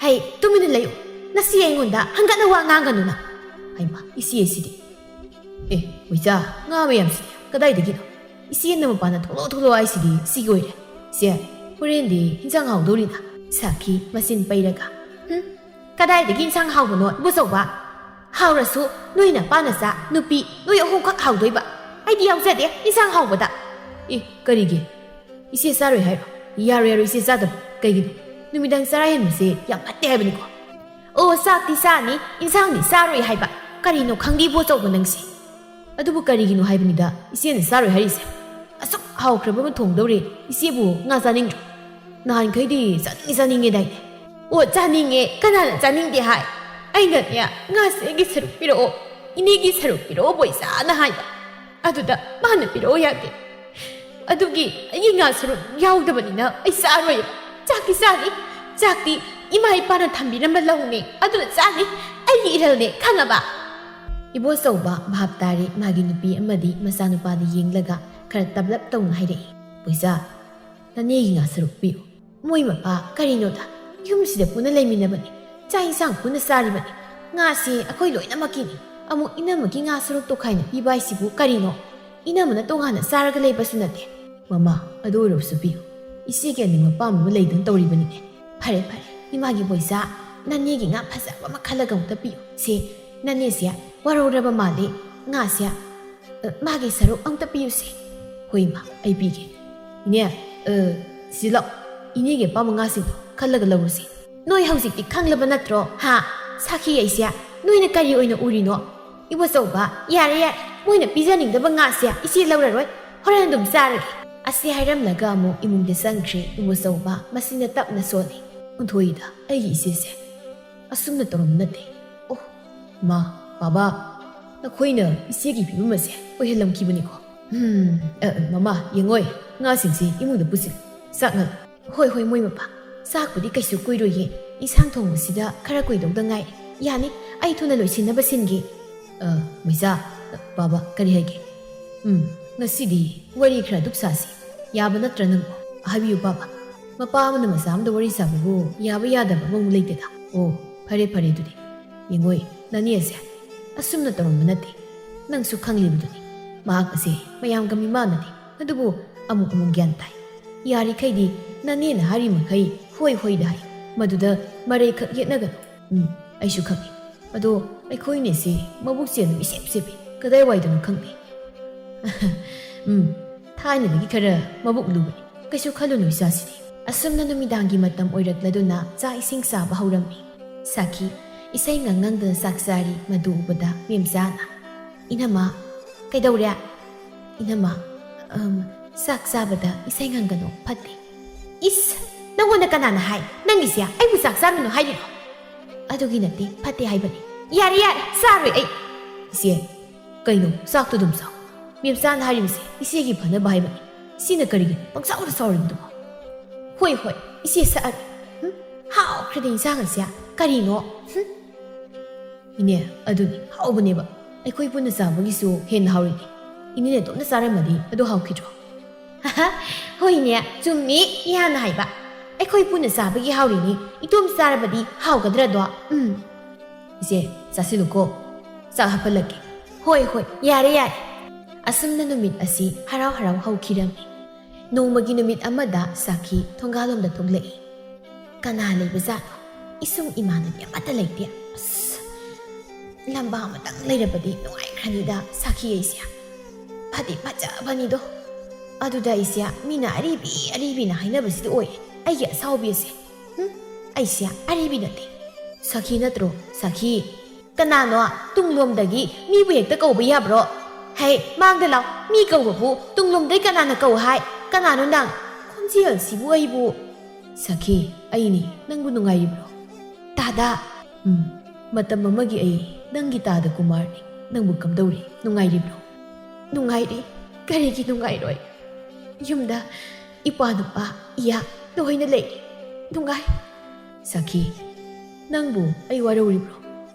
"ꯍꯩ, ꯇꯨꯃꯤꯟꯅ ꯂꯩꯌꯨ꯫ ꯅꯁꯤ ꯑꯩꯉꯣꯟꯗ ꯍꯪꯒꯠꯅ ꯋꯥ ꯉꯥꯡꯒꯅꯨꯅ꯫" ꯍꯩꯃꯥ, ꯏꯆꯦ ꯑꯁꯤꯗꯤ꯫ "ꯑꯦ, ꯍꯣꯏꯆꯥ, ꯉꯥ ꯃꯌꯥꯝꯁꯤꯗꯤ ꯀꯗꯥꯏꯗꯒꯤꯅꯣ? ꯏꯆꯦꯅ ꯃꯄꯥꯟꯗ ꯊꯣꯛꯂꯛꯑꯣ ꯊꯣꯛꯂꯛꯑꯣ ꯍꯥꯏꯁꯤꯗꯤ ꯁꯤꯒꯤ ꯑꯣꯏꯔꯦ꯫ ꯏꯆꯦ, ꯍꯣꯔꯦꯟꯗꯤ ꯏꯟꯁꯥꯡ ꯍꯥꯎꯗꯧꯔꯤꯅ꯫" ꯁꯥꯈꯤ ꯃꯆꯤꯟ ꯄꯩꯔꯒ꯫ "ꯍꯨꯝ, ꯀꯗꯥꯏꯗꯒꯤ ꯏꯟꯁꯥꯡ ꯍꯥꯎꯕꯅꯣ ꯏꯕꯣꯆꯧꯕ? ꯍꯥꯎꯔꯁꯨ ꯅꯣꯏ ꯅꯄꯥ ꯅꯆꯥ ꯅꯨꯄꯤ ꯅꯣꯏ ꯑꯍꯨꯝꯈꯛ ꯍꯥꯎꯗꯣꯏꯕ꯫ ꯑꯩꯗꯤ ꯌꯥꯎꯖꯗꯦ ꯏꯟꯁꯥꯡ ꯍꯥꯎꯕꯗ꯫" "ꯑꯦ, ꯀꯔꯤꯒꯤ? ꯏꯆꯦ ꯆꯥꯔꯣꯏ ꯍꯥꯏꯔꯣ? ꯌꯥꯔꯣꯏ, ꯌꯥꯔꯣꯏ, ꯏꯆꯦ ꯆꯥꯗꯕ꯫ ꯀꯩꯒꯤꯅꯣ? ꯅꯨꯃꯤꯗꯥꯡ ꯆꯔꯥ ꯍꯦꯟꯕꯁꯦ ꯌꯥꯝ ꯐꯠꯇꯦ ꯍꯥꯏꯕꯅꯤꯀꯣ꯫" "ꯑꯣ, ꯆꯥꯛꯇꯤ ꯆꯥꯅꯤ, ꯏꯟꯁꯥꯡꯗꯤ ꯆꯥꯔꯣꯏ ꯍꯥꯏꯕ꯫ ꯀꯔꯤꯅꯣ ꯈꯪꯗꯦ ꯏꯕꯣꯆꯧꯕ ꯅꯪꯁꯦ꯫" "ꯑꯗꯨꯕꯨ ꯀꯔꯤꯒꯤꯅꯣ ꯍꯥꯏꯕꯅꯤꯗ ꯏꯆꯦꯅ ꯆꯥꯔꯣꯏ ꯍꯥꯏꯔꯤꯁꯦ? ꯑꯁꯨꯛ ꯍꯥꯎꯈ꯭ꯔꯕ ꯑꯃ ꯊꯣꯡꯗꯧꯔꯦ, ꯏꯆꯦꯕꯨ ꯉꯥ ꯆꯥꯅꯤꯡꯗ꯭ꯔꯣ? ꯅꯍꯥꯟꯈꯩꯗꯤ ꯆꯥꯅꯤꯡꯉꯤ ꯆꯥꯅꯤꯡꯉꯦꯗꯥꯏꯅꯦ?" "ꯑꯣ, ꯆꯥꯅꯤꯡꯉꯦ, ꯀꯅꯥꯅ ꯆꯥꯅꯤꯡꯗꯦ ꯍꯥꯏ? ꯑꯩꯅꯅꯦ, ꯉꯥꯁꯦ ꯑꯩꯒꯤ ꯁꯔꯨꯛ ꯄꯤꯔꯛꯑꯣ, ꯏꯅꯦꯒꯤ ꯁꯔꯨꯛ ꯄꯤꯔꯛꯑꯣ ꯕꯣꯏꯆꯥꯅ ꯍꯥꯏꯕ꯫ ꯑꯗꯨꯗ ꯃꯥꯅ ꯄꯤꯔꯛꯑꯣ ꯌꯥꯗꯦ꯫" ꯑꯗꯨꯒꯤ ꯑꯩꯒꯤ ꯉꯥ ꯁꯔꯨꯛ ꯌꯥꯎꯗꯕꯅꯤꯅ ꯑꯩ ꯆꯥꯔꯣꯏ꯫ ꯆꯥꯛꯇꯤ ꯆꯥꯅꯤ꯫ ꯆꯥꯛꯇꯤ ꯏꯃꯥ ꯏꯄꯥꯅ ꯊꯝꯕꯤꯔꯝꯕ ꯂꯧꯅꯦ, ꯑꯗꯨꯅ ꯆꯥꯅꯤ꯫ ꯑꯩꯒꯤ ꯏꯔꯜꯅꯦ, ꯈꯪꯉꯕ?" ꯏꯕꯣꯆꯧꯕ ꯚꯥꯞ ꯇꯥꯔꯦ꯫ ꯃꯥꯒꯤ ꯅꯨꯄꯤ ꯑꯃꯗꯤ ꯃꯆꯥꯅꯨꯄꯥꯗ ꯌꯦꯡꯂꯒ ꯈꯔ ꯇꯞꯂꯞ ꯇꯧꯅ ꯍꯥꯏꯔꯛꯏ, "ꯄꯣꯏꯆꯥ, ꯅꯅꯦꯒꯤ ꯉꯥ ꯁꯔꯨꯛ ꯄꯤꯌꯨ꯫ ꯃꯣꯏ ꯃꯄꯥ ꯀꯔꯤꯅꯣꯗ? ꯌꯨꯝꯁꯤꯗ ꯄꯨꯟꯅ ꯂꯩꯃꯤꯟꯅꯕꯅꯤ꯫ ꯆꯥꯛ ꯏꯟꯁꯥꯡ ꯄꯨꯟꯅ ꯆꯥꯔꯤꯕꯅꯤ꯫ ꯉꯥꯁꯤ ꯑꯩꯈꯣꯏ ꯂꯣꯏꯅꯃꯛꯀꯤꯅꯤ꯫ ꯑꯃꯨꯛ ꯏꯅꯝꯃꯒꯤ ꯉꯥ ꯁꯔꯨꯛ ꯇꯣꯈꯥꯏꯅ ꯄꯤꯕ ꯍꯥꯏꯁꯤꯕꯨ ꯀꯔꯤꯅꯣ? ꯏꯅꯝꯃꯅ ꯇꯣꯉꯥꯟꯅ ꯆꯥꯔꯒ ꯂꯩꯕꯁꯨ ꯅꯠꯇꯦ꯫" "ꯃꯃꯥ, ꯑꯗꯨ ꯑꯣꯏꯔꯕꯁꯨ ꯄꯤꯌꯨ꯫ ꯏꯆꯦꯒꯤ ꯑꯅꯤꯡꯕ ꯑꯄꯥꯝꯕ ꯑꯃ ꯂꯩꯗꯅ ꯇꯧꯔꯤꯕꯅꯤꯅꯦ꯫" "ꯐꯔꯦ, ꯐꯔꯦ, ꯏꯃꯥꯒꯤ ꯄꯣꯏꯆꯥ, ꯅꯅꯦꯒꯤ ꯉꯥ ꯐꯖꯕ ꯑꯃ ꯈꯜꯂꯒ ꯑꯃꯨꯛꯇ ꯄꯤꯌꯨ꯫ ꯁꯦ, ꯅꯅꯦꯁꯦ ꯋꯥꯔꯧꯔꯕ ꯃꯥꯜꯂꯤ꯫ ꯉꯥꯁꯦ, ꯑ, ꯃꯥꯒꯤ ꯁꯔꯨꯛ ꯑꯃꯨꯛꯇ ꯄꯤꯌꯨꯁꯦ꯫" "ꯍꯣꯏ, ꯏꯃꯥ, ꯑꯩ ꯄꯤꯒꯦ꯫ ꯏꯅꯦ, ꯑ, ꯁꯤ ꯂꯥꯛꯑꯣ꯫ ꯏꯅꯦꯒꯤ ꯑꯄꯥꯝꯕ ꯉꯥꯁꯤꯡꯗꯣ ꯈꯜꯂꯒ ꯂꯧꯔꯨꯁꯦ꯫" "ꯅꯣꯏ ꯍꯧꯖꯤꯛꯇꯤ ꯈꯪꯂꯕ ꯅꯠꯇ꯭ꯔꯣ? ꯍꯥ? ꯁꯥꯈꯤ ꯑꯩꯁꯦ ꯅꯣꯏꯅ ꯀꯔꯤ ꯑꯣꯏꯅ ꯎꯔꯤꯅꯣ?" "ꯏꯕꯣꯆꯧꯕ, ꯌꯥꯔꯦ, ꯌꯥꯔꯦ꯫ ꯃꯣꯏꯅ ꯄꯤꯖꯅꯤꯡꯗꯕ ꯉꯥꯁꯦ ꯏꯆꯦ ꯂꯧꯔꯔꯣꯏ꯫ ꯍꯣꯔꯦꯟ ꯑꯗꯨꯝ ꯆꯥꯔꯒꯦ꯫" ꯑꯁꯤ ꯍꯥꯏꯔꯝꯂꯒ ꯑꯃꯨꯛ ꯏꯃꯨꯡꯗ ꯆꯪꯈ꯭ꯔꯦ ꯏꯕꯣꯆꯧꯕ꯫ ꯃꯁꯤꯅ ꯇꯞꯅ ꯁꯣꯜꯂꯤ, "ꯑꯣꯟꯊꯣꯛꯏꯗ, ꯑꯩꯒꯤ ꯏꯆꯦꯁꯦ꯫ ꯑꯁꯨꯝꯅ ꯇꯧꯔꯝꯕ ꯅꯠꯇꯦ꯫ ꯑꯣ, ꯃꯥ, ꯕꯥꯕꯥ, ꯅꯈꯣꯏꯅ ꯏꯆꯦꯒꯤ ꯐꯤꯕꯝ ꯑꯁꯦ ꯑꯣꯏꯍꯜꯂꯝꯈꯤꯕꯅꯤꯀꯣ꯫ ꯎꯝ, ꯑ, ꯑ, ꯃꯃꯥ, ꯌꯦꯡꯉꯣꯏ, ꯉꯥꯁꯤꯡꯁꯤ ꯏꯃꯨꯡꯗ ꯄꯨꯁꯤꯜꯂꯨ, ꯆꯥꯛ ꯉꯜꯂꯤ꯫" "ꯍꯣꯏ, ꯍꯣꯏ, ꯃꯣꯏ ꯃꯄꯥ, ꯆꯥꯛꯄꯨꯗꯤ ꯀꯩꯁꯨ ꯀꯨꯏꯔꯣꯏꯌꯦ, ꯏꯟꯁꯥꯡ ꯊꯣꯡꯕꯁꯤꯗ ꯈꯔ ꯀꯨꯏꯗꯧꯗ ꯉꯥꯏ꯫ ꯌꯥꯅꯤ, ꯑꯩ ꯊꯨꯅ ꯂꯣꯏꯁꯤꯟꯅꯕ ꯁꯤꯟꯒꯦ꯫" "ꯑ, ꯃꯩꯆꯥ, ꯕꯥꯕꯥ, ꯀꯔꯤ ꯍꯥꯏꯒꯦ? ꯎꯝ, ꯉꯁꯤꯗꯤ ꯋꯥꯔꯤ ꯈꯔ ꯑꯗꯨꯛ ꯁꯥꯁꯤ, ꯌꯥꯕ ꯅꯠꯇ꯭ꯔ ꯅꯪꯕꯣ?" "ꯍꯥꯏꯕꯤꯌꯨ ꯕꯥꯕꯥ, ꯃꯄꯥ ꯑꯃꯅ ꯃꯆꯥ ꯑꯃꯗ ꯋꯥꯔꯤ ꯁꯥꯕꯕꯨ ꯌꯥꯕ ꯌꯥꯗꯕ ꯑꯃ ꯂꯩꯇꯦꯗ꯫" "ꯑꯣ, ꯐꯔꯦ ꯐꯔꯦ ꯑꯗꯨꯗꯤ꯫ ꯌꯦꯡꯉꯣꯏ, ꯅꯅꯦꯁꯦ ꯑꯁꯨꯝꯅ ꯇꯧꯔꯝꯕ ꯅꯠꯇꯦ꯫ ꯅꯪꯁꯨ ꯈꯪꯂꯤꯕꯗꯨꯅꯤ, ꯃꯍꯥꯛ ꯑꯁꯦ ꯃꯌꯥꯝꯒ ꯃꯤꯃꯥꯟꯅꯗꯦ꯫ ꯑꯗꯨꯕꯨ ꯑꯃꯨꯛ ꯑꯃꯨꯛ ꯒ꯭ꯌꯥꯟ ꯇꯥꯏ꯫ ꯌꯥꯔꯤꯈꯩꯗꯤ ꯅꯅꯦꯅ ꯍꯥꯏꯔꯤ ꯃꯈꯩ ꯍꯣꯏ ꯍꯣꯏꯗ ꯍꯥꯏ꯫ ꯃꯗꯨꯗ ꯃꯔꯩꯈꯛ ꯌꯦꯠꯅꯒꯅꯨ꯫ ꯎꯝ, ꯑꯩꯁꯨ ꯈꯪꯏ꯫ ꯑꯗꯣ ꯑꯩꯈꯣꯏꯅꯦꯁꯤ ꯃꯕꯨꯛ ꯆꯦꯜꯂꯤ ꯏꯁꯦꯞ ꯁꯦꯞꯄꯤ꯫ ꯀꯗꯥꯏꯋꯥꯏꯗꯅꯣ ꯈꯪꯗꯦ꯫" "ꯎꯝ, ꯊꯥꯏꯅꯗꯒꯤ ꯈꯔ ꯃꯕꯨꯛ ꯂꯨꯕꯅꯤ꯫ ꯀꯩꯁꯨ ꯈꯜꯂꯨꯅꯨ ꯏꯆꯥꯁꯤꯗꯤ꯫" ꯑꯁꯨꯝꯅ ꯅꯨꯃꯤꯗꯥꯡꯒꯤ ꯃꯇꯝ ꯑꯣꯏꯔꯛꯂꯗꯨꯅ ꯆꯥꯛ ꯏꯁꯤꯡ ꯆꯥꯕ ꯍꯧꯔꯝꯃꯤ꯫ ꯁꯥꯈꯤ ꯏꯁꯩ ꯉꯪ ꯉꯪꯗꯅ ꯆꯥꯛ ꯆꯥꯔꯤ꯫ ꯃꯗꯨ ꯎꯕꯗ ꯃꯦꯝꯆꯥꯅ, "ꯏꯅꯝꯃ, ꯀꯩꯗꯧꯔꯦ?" "ꯏꯅꯝꯃ, ꯑꯝ, ꯆꯥꯛ ꯆꯥꯕꯗ ꯏꯁꯩ ꯉꯪꯒꯅꯨ, ꯐꯠꯇꯦ꯫" "ꯏꯁ, ꯅꯪꯉꯣꯟꯗ ꯀꯅꯥꯅ ꯍꯥꯏ? ꯅꯪꯒꯤꯁꯦ ꯑꯩꯕꯨ ꯆꯥꯛ ꯆꯥꯔꯨꯅꯨ ꯍꯥꯏꯔꯤꯔꯣ?" "ꯑꯗꯨꯒꯤ ꯅꯠꯇꯦ, ꯐꯠꯇꯦ ꯍꯥꯏꯕꯅꯤ꯫" "ꯌꯥꯔꯦ, ꯌꯥꯔꯦ, ꯆꯥꯔꯣꯏ ꯑꯩ꯫" "ꯏꯆꯦ, ꯀꯩꯅꯣ, ꯆꯥꯛꯇꯣ ꯑꯗꯨꯝ ꯆꯥꯎ꯫ ꯃꯦꯝꯆꯥꯅ ꯍꯥꯏꯔꯤꯕꯁꯦ ꯏꯆꯦꯒꯤ ꯐꯅꯕ ꯍꯥꯏꯕꯅꯤ꯫ ꯁꯤꯅ ꯀꯔꯤꯒꯤꯅꯣ ꯄꯪꯁꯥꯎꯗ ꯁꯥꯎꯔꯤꯕꯗꯨꯕꯣ? ꯍꯣꯏ, ꯍꯣꯏ, ꯏꯆꯦ ꯁꯛꯑꯔꯣꯏ꯫ ꯍꯨꯝ? ꯍꯥꯎꯈ꯭ꯔꯦꯗ ꯏꯟꯁꯥꯡ ꯑꯁꯦ꯫ ꯀꯔꯤꯅꯣ? ꯍꯨꯝ? ꯏꯅꯦ, ꯑꯗꯨꯅꯤ ꯍꯥꯎꯕꯅꯦꯕ꯫ ꯑꯩꯈꯣꯏ ꯄꯨꯟꯅ ꯆꯥꯕꯒꯤꯁꯨ ꯍꯦꯟꯅ ꯍꯥꯎꯔꯤꯅꯦ꯫ ꯏꯅꯦ ꯅꯇꯣꯝꯇ ꯆꯥꯔꯝꯃꯗꯤ ꯑꯗꯨ ꯍꯥꯎꯈꯤꯗ꯭ꯔꯣ? ꯍꯥꯍꯥ, ꯍꯣꯏꯅꯦ, ꯆꯨꯝꯃꯤ ꯏꯍꯥꯟꯅ ꯍꯥꯏꯕ꯫ ꯑꯩꯈꯣꯏ ꯄꯨꯟꯅ ꯆꯥꯕꯒꯤ ꯍꯥꯎꯔꯤꯅꯤ, ꯏꯇꯣꯝ ꯆꯥꯔꯕꯗꯤ ꯍꯥꯎꯒꯗ꯭ꯔꯗꯣ? ꯎꯝ꯫ ꯏꯆꯦ, ꯆꯥꯁꯤꯜꯂꯨꯀꯣ꯫ ꯆꯥꯛ ꯍꯥꯞꯍꯜꯂꯛꯀꯦ꯫ ꯍꯣꯏ, ꯍꯣꯏ, ꯌꯥꯔꯦ, ꯌꯥꯔꯦ꯫ ꯑꯁꯨꯝꯅ ꯅꯨꯃꯤꯠ ꯑꯁꯤ ꯍꯔꯥꯎ ꯍꯔꯥꯎ ꯍꯧꯈꯤꯔꯝꯃꯤ꯫ ꯅꯣꯡꯃꯒꯤ ꯅꯨꯃꯤꯠ ꯑꯃꯗ ꯁꯥꯈꯤ ꯊꯣꯡꯒꯥꯜꯂꯣꯝꯗ ꯊꯣꯛꯂꯛꯏ꯫ ꯀꯅꯥ ꯂꯩꯕꯖꯥꯠꯅꯣ? ꯏꯁꯨꯡ ꯏꯃꯥꯟꯅꯕꯤ ꯑꯃꯠꯇ ꯂꯩꯇꯦ꯫ ꯑꯁ, ꯂꯝꯕꯥ ꯑꯃꯇꯪ ꯂꯩꯔꯕꯗꯤ ꯅꯨꯡꯉꯥꯏꯈ꯭ꯔꯅꯤꯗ ꯁꯥꯈꯤ ꯑꯩꯁꯦ꯫ ꯐꯗꯤ ꯐꯖꯕꯅꯤꯗꯣ꯫ ꯑꯗꯨꯗ ꯑꯩꯁꯦ ꯃꯤꯅ ꯑꯔꯤꯕꯤ ꯑꯔꯤꯕꯤꯅ ꯍꯥꯏꯅꯕꯁꯤꯗ ꯑꯣꯏ ꯑꯩꯒꯤ ꯑꯁꯥꯎꯕꯤ ꯑꯁꯦ꯫ ꯍꯨꯝ, ꯑꯩꯁꯦ ꯑꯔꯤꯕꯤ ꯅꯠꯇꯦ꯫ ꯁꯥꯈꯤ ꯅꯠꯇ꯭ꯔꯣ? ꯁꯥꯈꯤ꯫ ꯀꯅꯥꯅꯣ ꯇꯨꯡꯂꯣꯝꯗꯒꯤ ꯃꯤꯕꯨ ꯍꯦꯛꯇ ꯀꯧꯕ ꯌꯥꯕ꯭ꯔꯣ? ꯍꯩ, ꯃꯥꯡꯗ ꯂꯥꯎ, ꯃꯤ ꯀꯧꯕꯕꯨ ꯇꯨꯡꯂꯣꯝꯗꯩ ꯀꯅꯥꯅ ꯀꯧ ꯍꯥꯏ? ꯀꯅꯥꯅꯣ ꯅꯪ? ꯈꯣꯟꯖꯦꯜꯁꯤꯕꯨ ꯑꯩꯕꯨ꯫ ꯁꯥꯈꯤ, ꯑꯩꯅꯤ, ꯅꯪꯕꯨ ꯅꯨꯡꯉꯥꯏꯔꯤꯕ꯭ꯔꯣ? ꯇꯥꯗ꯫ ꯎꯝ, ꯃꯇꯝ ꯑꯃꯒꯤ ꯑꯩ ꯅꯪꯒꯤ ꯇꯥꯗ ꯀꯨꯃꯥꯔꯅꯤ, ꯅꯪꯕꯨ ꯀꯝꯗꯧꯔꯤ? ꯅꯨꯡꯉꯥꯏꯔꯤꯕ꯭ꯔꯣ? ꯅꯨꯡꯉꯥꯏꯔꯤ, ꯀꯔꯤꯒꯤ ꯅꯨꯡꯉꯥꯏꯔꯣꯏ? ꯌꯨꯝꯗ ꯏꯄꯥ ꯅꯨꯄꯥ, ꯏꯌꯥ ꯂꯣꯏꯅ ꯂꯩꯔꯤ꯫ ꯅꯨꯡꯉꯥꯏ꯫ ꯁꯥꯈꯤ, ꯅꯪꯕꯨ ꯑꯩ ꯋꯥꯔꯧꯔꯤꯕ꯭ꯔꯣ?